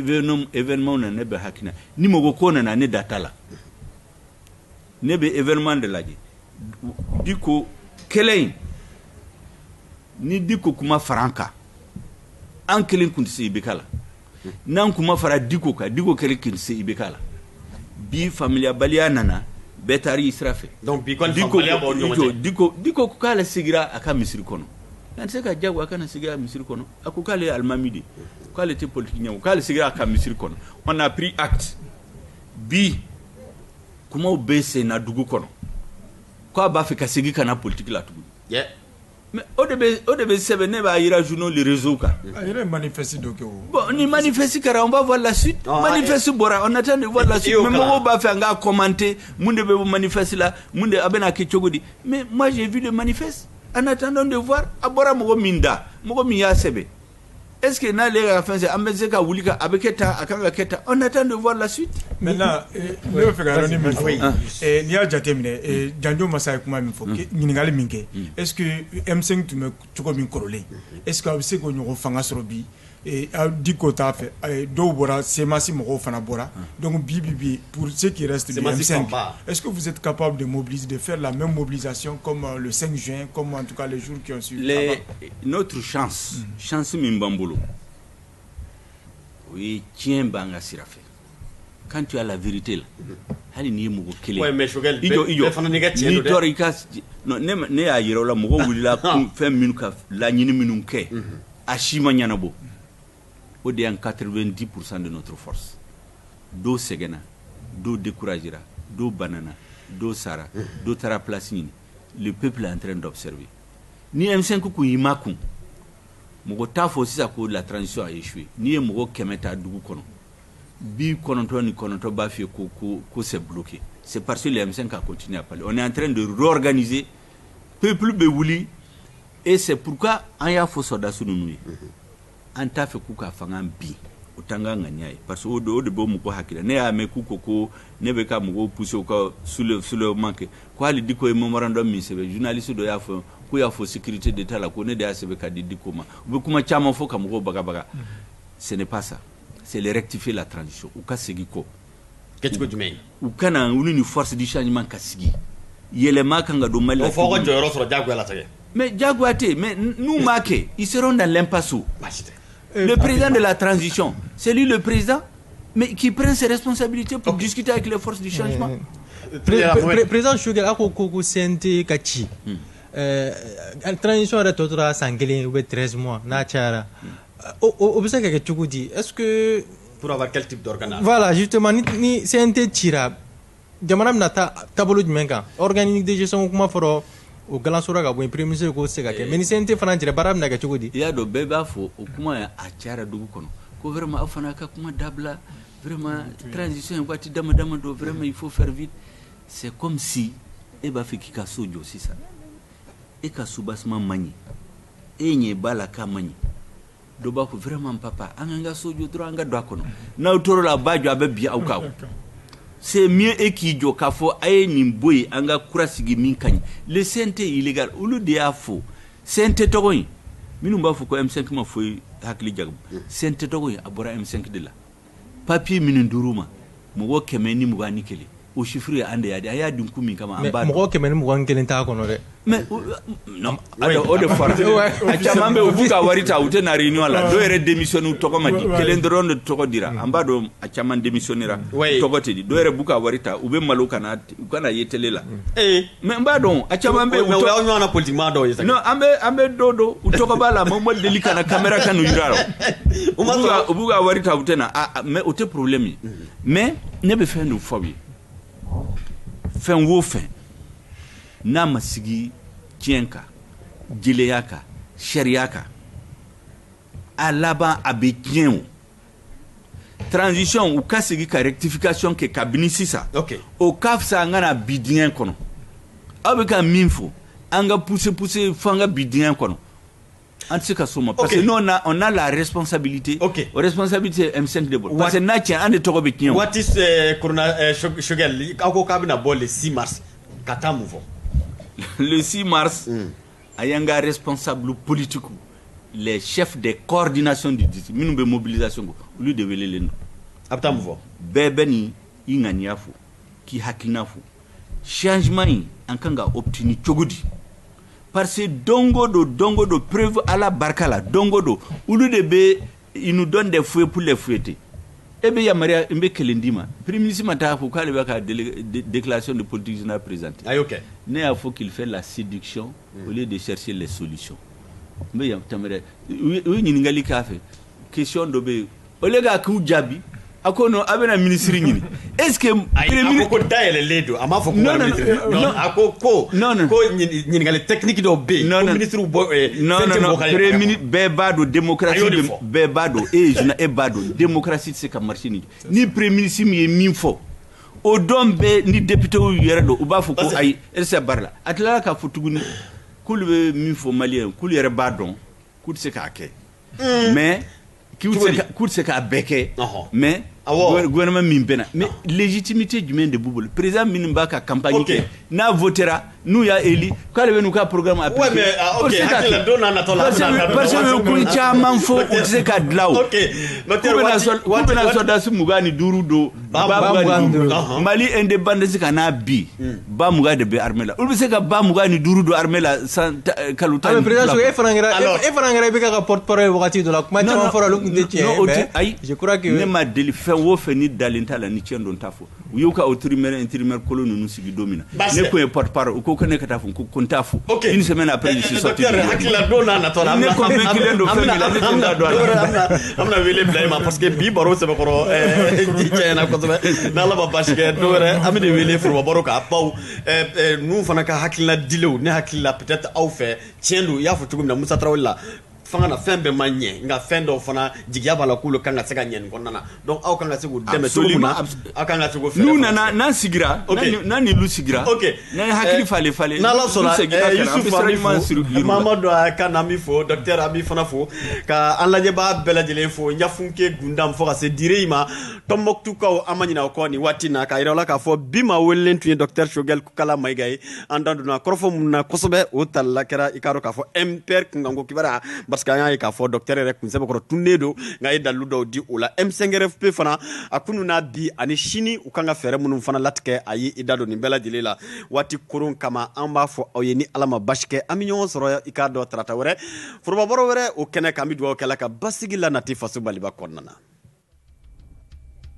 événement nana, ne bɛ hakilina. Ni mɔgɔ ko nana, ne da t'a la. Ne bɛ événement de lajɛ. Diko kɛlɛ in, ni Diko kuma fara an kan, an kelen kun tɛ se IBK la. N'an kuma fara Diko kan, Diko kelen kun tɛ se IBK la. Bi faamuyabaliya nana, bɛɛ taara i sira fɛ. Donc bi kɔni, Diko faamubaliya b'aw ni ɲɔgɔn cɛ. Diko ko k'ale segira a ka misiri kɔnɔ. An tɛ se ka jagoya a kana segin a misiri kɔnɔ. A ko k'ale ye alimami de ye, k'ale tɛ politique ɲɛmɔgɔ, k'ale segira a ka misiri kɔnɔ. On a pris acte. Bi kumaw bɛ sen na dugu kɔnɔ k'a b'a fɛ ka segin ka na politique la tuguni. Mais o de bɛ sɛbɛn, ne b'a yira journaux, les réseaux kan. A yɛrɛ ye manifeste dɔ kɛ o. Bon, ni manifeste kɛra, on va voir la suite. Manifeste bɔra, on attend de voir la suite. Mais mɔgɔw b'a fɛ an k'a commenter, mun de bɛ manifeste la, mun de a bɛna kɛ cogo di. Mais moi, j'ai vu le manifeste. En attendant de voir, a bɔra mɔgɔ min da, mɔgɔ min y'a sɛbɛn. Est-ce que n'ale ka fɛn se, an bɛ se ka wuli ka a bɛ kɛ tan, a kan ka kɛ tan. On attend de voir la suite. Maintenant, ne bɛ fɛ ka yɔrɔnin min fɔ, n'i y'a jateminɛ, Janjo Masa ye kuma min fɔ, ɲininkali min kɛ, est-ce que M5 tun bɛ cogo min kɔrɔlen, est-ce que a bɛ se k'o ɲɔgɔn fanga sɔrɔ bi? Diko t'a fɛ, dɔw bɔra, CMAS mɔgɔw fana bɔra. Donc bi bi bi, pour ceux qui restent du M5, est-ce que vous êtes capable de mobiliser, de faire la même mobilisation comme le 5 juin, comme en tout cas les jours qui ont suivi? Notre chance, chance min b'an bolo, o ye tiɲɛ b'an ka sira fɛ. Quand tu as la vérité là, hali n'i ye mɔgɔ kelen, ouais, mais Choguel, i jɔ, i jɔ, bɛɛ fana n'i ka tiɲɛ n'i don dɛ. tɔɔrɔ i ka non, ne y'a yira o la, mɔgɔw wulila fɛn minnu ka laɲini minnu kɛ, a si ma ɲɛnabɔ. O de y'an 90% de notre force. Dɔw sɛgɛnna, dɔw découragera, dɔw banana, dɔw sara, dɔw taara place ɲini. Le peuple est en train d'observer. Ni M5 kun y'i makun, mɔgɔ t'a fɔ sisan ko la transition a échoué. N'i ye mɔgɔ 100 ta dugu kɔnɔ, 99 b'a f'i ye ko c'est bloqué. C'est parce que le M5 a continué à parler. On est en train de réorganiser. Peuple bɛ wuli, et c'est pourquoi an y'a fɔ sɔrɔdasi ninnu ye, an t'a fɛ k'u ka fanga bin, o t'an ka ŋaniya ye, parce que o de b'o mɔgɔ hakili la. Ne y'a mɛn k'u ko ko ne bɛ ka mɔgɔw pousser u ka soulèvement kɛ, ko hali Diko ye memorandum min sɛbɛn, journaliste dɔ y'a fɔ k'u y'a fɔ sécurité d'État la ko ne de y'a sɛbɛn ka di Diko ma. U bɛ kuma caman fɔ ka mɔgɔw bagabaga. Ce n'est pas ça, c'est le rectifier la transition, u ka segin kɔ. Kɛcogo jumɛn ye? U kana olu ni force du changement ka sigi, yɛlɛma kan ka don Mali la. O fɔ aw ka jɔyɔrɔ sɔrɔ diyagoya la sɛgɛ. Mais diyagoya tɛ yen, mais n'u m'a kɛ, ils seront dans l'impasse. Baasi tɛ. Le président de la transition, c'est lui le président, mais qui prend ses responsabilités pour discuter avec les forces du changement. Président Choguel, a ko CNT ka ci. Transition yɛrɛ tɔ tora san kelen ou bien 13 mois n'a cayara. O bɛ se ka kɛ cogo di? Est-ce que Pour avoir quel type d'organe? Voilà, justement, ni CNT cira, jamana bɛna taa taabolo jumɛn kan? Organe de gestion kuma fɔra, o galansora ka bɔ yen, premier ministre k'o tɛ se ka kɛ. Mais ni CNT fana cira, baara bɛna kɛ cogo di? I y'a dɔn, bɛɛ b'a fɔ o kuma a cayara dugu kɔnɔ ko vraiment aw fana ka kuma dabila, vraiment transition ye waati dama dama don, vraiment il faut faire vite. C'est comme si e b'a fɛ k'i ka so jɔ sisan, e ka soubassement man ɲi, e ɲɛ b'a la k'a man ɲi. Dɔ b'a fɔ vraiment papa, an k'an ka so jɔ dɔrɔn, an ka don a kɔnɔ. N'aw tor'o la, a b'a jɔ, a bɛ bin aw kan. C'est mieux e k'i jɔ k'a fɔ a ye nin bɔ yen, an ka kura sigi min ka ɲi. Le CNT est illégal, olu de y'a fɔ. CNT tɔgɔ in, minnu b'a fɔ ko M5 ma foyi hakili jagabɔ, CNT tɔgɔ in a bɔra M5 de la. Papier minnu dir'u ma, mɔgɔ 121, o chiffre ye an de y'a di. A y'a di kun min kama, an b'a dɔn. Mɔgɔ 121 t'a kɔnɔ dɛ. Mais non, o de fɔra. A caman bɛ yen, u b'u ka wari ta, u tɛ na réunion la. Dɔw yɛrɛ démissionné, u tɔgɔ ma di, kelen dɔrɔn de tɔgɔ dira. An b'a dɔn a caman démissionnera, tɔgɔ tɛ di. Dɔw yɛrɛ b'u ka wari ta, u bɛ malo ka na, u kana ye télé la. Mais n b'a dɔn a caman bɛ yen. Mais o y'aw ɲɔgɔnna politiquement dɔw ye sa. Non, an bɛ dɔw dɔn, u tɔgɔ b'a la, mais u ma deli ka na caméra ka n'u yira la. U b'u ka wari ta, u tɛ na. Mais o tɛ problème ye. Mais ne bɛ fɛn dɔ fɔ aw ye, fɛn o fɛn n'a ma sigi tiɲɛ kan, jɛlenya kan, sariya kan, a laban a bɛ tiɲɛ. O transition, u ka segin ka rectification kɛ kabini sisan, o ka fisa an ka na bi dingɛ kɔnɔ. Aw bɛ ka min fɔ, an ka pousser pousser fo an ka bi dingɛ kɔnɔ, an tɛ se ka s'o ma, parce que nous on a la responsabilité. O responsabilité M5 de bolo, parce que n'a tiɲɛ, an de tɔgɔ bɛ tiɲɛ o. Waati corona, Choguel, aw ko k'a bɛna bɔ le 6 mars ka taa mun fɔ? Le 6 mars, a y'an ka responsable politique, les chefs des coordinations du district minnu bɛ mobilisation kɛ, olu de welelen don. A bɛ taa mun fɔ? Bɛɛ bɛ nin i ŋaniya fɔ, k'i hakilina fɔ, changement in an kan ka obtenir cogo di, parce que don o don, don o don, preuve Ala barika la, don o don olu de bɛ, ils nous donnent des fouets pour les fouetter. E bɛ yamaruya n bɛ kelen d'i ma, premier ministre ma taa fɔ k'ale bɛ ka déclaration de politique générale présenter. A y'o kɛ. Ne y'a fɔ qu'il fait la séduction au lieu de chercher les solutions. N bɛ yamaruya, u ye ɲininkali k'a fɛ, question dɔ bɛ yen, au lieu k'a k'u jaabi, A ko non, a bɛna ministre ɲini, est ce que Ayi, a ko ko dayɛlɛlen don, a m'a fɔ ko Non, non, non, a ko ko Non, non. ko ɲininkali technique dɔw bɛ yen Non, ko non. ministre bɔ Non, non, non, premier ministre, bɛɛ b'a dɔn A démocratie y'o de bɛ fɔ. Bɛɛ b'a dɔn, e ye journal, e b'a dɔn démocratie tɛ se ka marcher ni premier ministre min ye min fɔ, o dɔn bɛɛ ni député yɛrɛ don, u b'a fɔ ko ayi, e tɛ se baara la. A tilala k'a fɔ tuguni k'olu bɛ min fɔ maliyɛn, k'olu yɛrɛ b'a dɔn k'u tɛ se k'a kɛ, mais k'u tɛ se k'u tɛ se k'a bɛɛ kɛ, mais gouvernement min bɛna, mais légitimité jumɛn de b'u bolo? Président minnu b'a ka campagne kɛ, n'a votera, n'u y'a élu, k'ale bɛ n'u ka programme appliquer. Ouais, mais ah, ok, hakili la don n'a natɔ la, parce que u bɛ ko caman fɔ, u tɛ se ka dilan o. K'u bɛna sɔrɔdasi 25 don, ba 25. Mali indépendance ka n'a bi, ba 20 de bɛ armée la. Olu bɛ se ka ba 25 don armée la san kalo 12? Mais président, e fana kɛra IBK ka porte parole wagati dɔ la, kuma caman fɔra, olu tun tɛ tiɲɛ ye, mais ayi, je crois que ne ma deli fɛn o fɛn ni dalen t'a la, ni tiɲɛ don t'a fɔ. U y'u ka intérimaire intérimaire kolon ninnu sigi don min na, ne kun ye porte parole, u ko ko ne ka taa fɔ ko n t'a fɔ. Une semaine après, je suis sorti. Docteur, hakili la don n'a natɔ la, ne convaincu don fɛn min la, ne tɛ n da don a la. An bɛna wele bila i ma, parce que bi baro sɛbɛkɔrɔ ji cɛɲɛna kosɛbɛ. N'Ala ma baasi kɛ, don wɛrɛ an bɛ wele foroba baro kan, baw ninnu fana ka hakilina dilenw, ne hakili la, peut-être aw fɛ tiɲɛ don, i y'a fɔ cogo min na Musa Tarawele la fanga na, fɛn bɛɛ ma ɲɛ, nka fɛn dɔw fana jigiya b'a la k'olu kan ka se ka ɲɛ nin kɔnɔna na. Donc aw kan ka se k'u dɛmɛ cogo min na, aw kan ka se k'o fɛɛrɛ. N'u nana, n'an sigira, n'an n'olu sigira, n'an ye hakili falen falen. N'Ala sɔnna, Yusuf, an b'i fo, Mamadu Kan, an b'i fo, docteur, an b'i fana fo, ka an lajɛbaa bɛɛ lajɛlen fo, Ɲafunke Gundam fo ka se dire i ma Tɔnbɔkutukaw, an ma ɲinɛ aw kɔ nin waati na, k'a yira aw la k'a fɔ bi maa welelen tun ye docteur Choguel Kokalla Maïga ye. An da donna kɔrɔfɔ mun na kosɛbɛ, o talila kɛra i k'a dɔn k'a fɔ MPR kunkanko kibaruya, parce que an y'a ye k'a fɔ docteur yɛrɛ kun sɛbɛkɔrɔ tunnen don, nka ye dalilu dɔw di o la. M5RFP fana, a kunu n'a bi ani sini, u kan ka fɛɛrɛ minnu fana latigɛ, a ye i da don nin bɛɛ lajɛlen la. Waati koron kama, an b'a fɔ aw ye, ni Ala ma basi kɛ, an bɛ ɲɔgɔn sɔrɔ i k'a dɔn tarata wɛrɛ, forobabaro wɛrɛ o kɛnɛ kan. An bɛ dugawu kɛ la ka basigi la nati faso Maliba kɔnɔna na.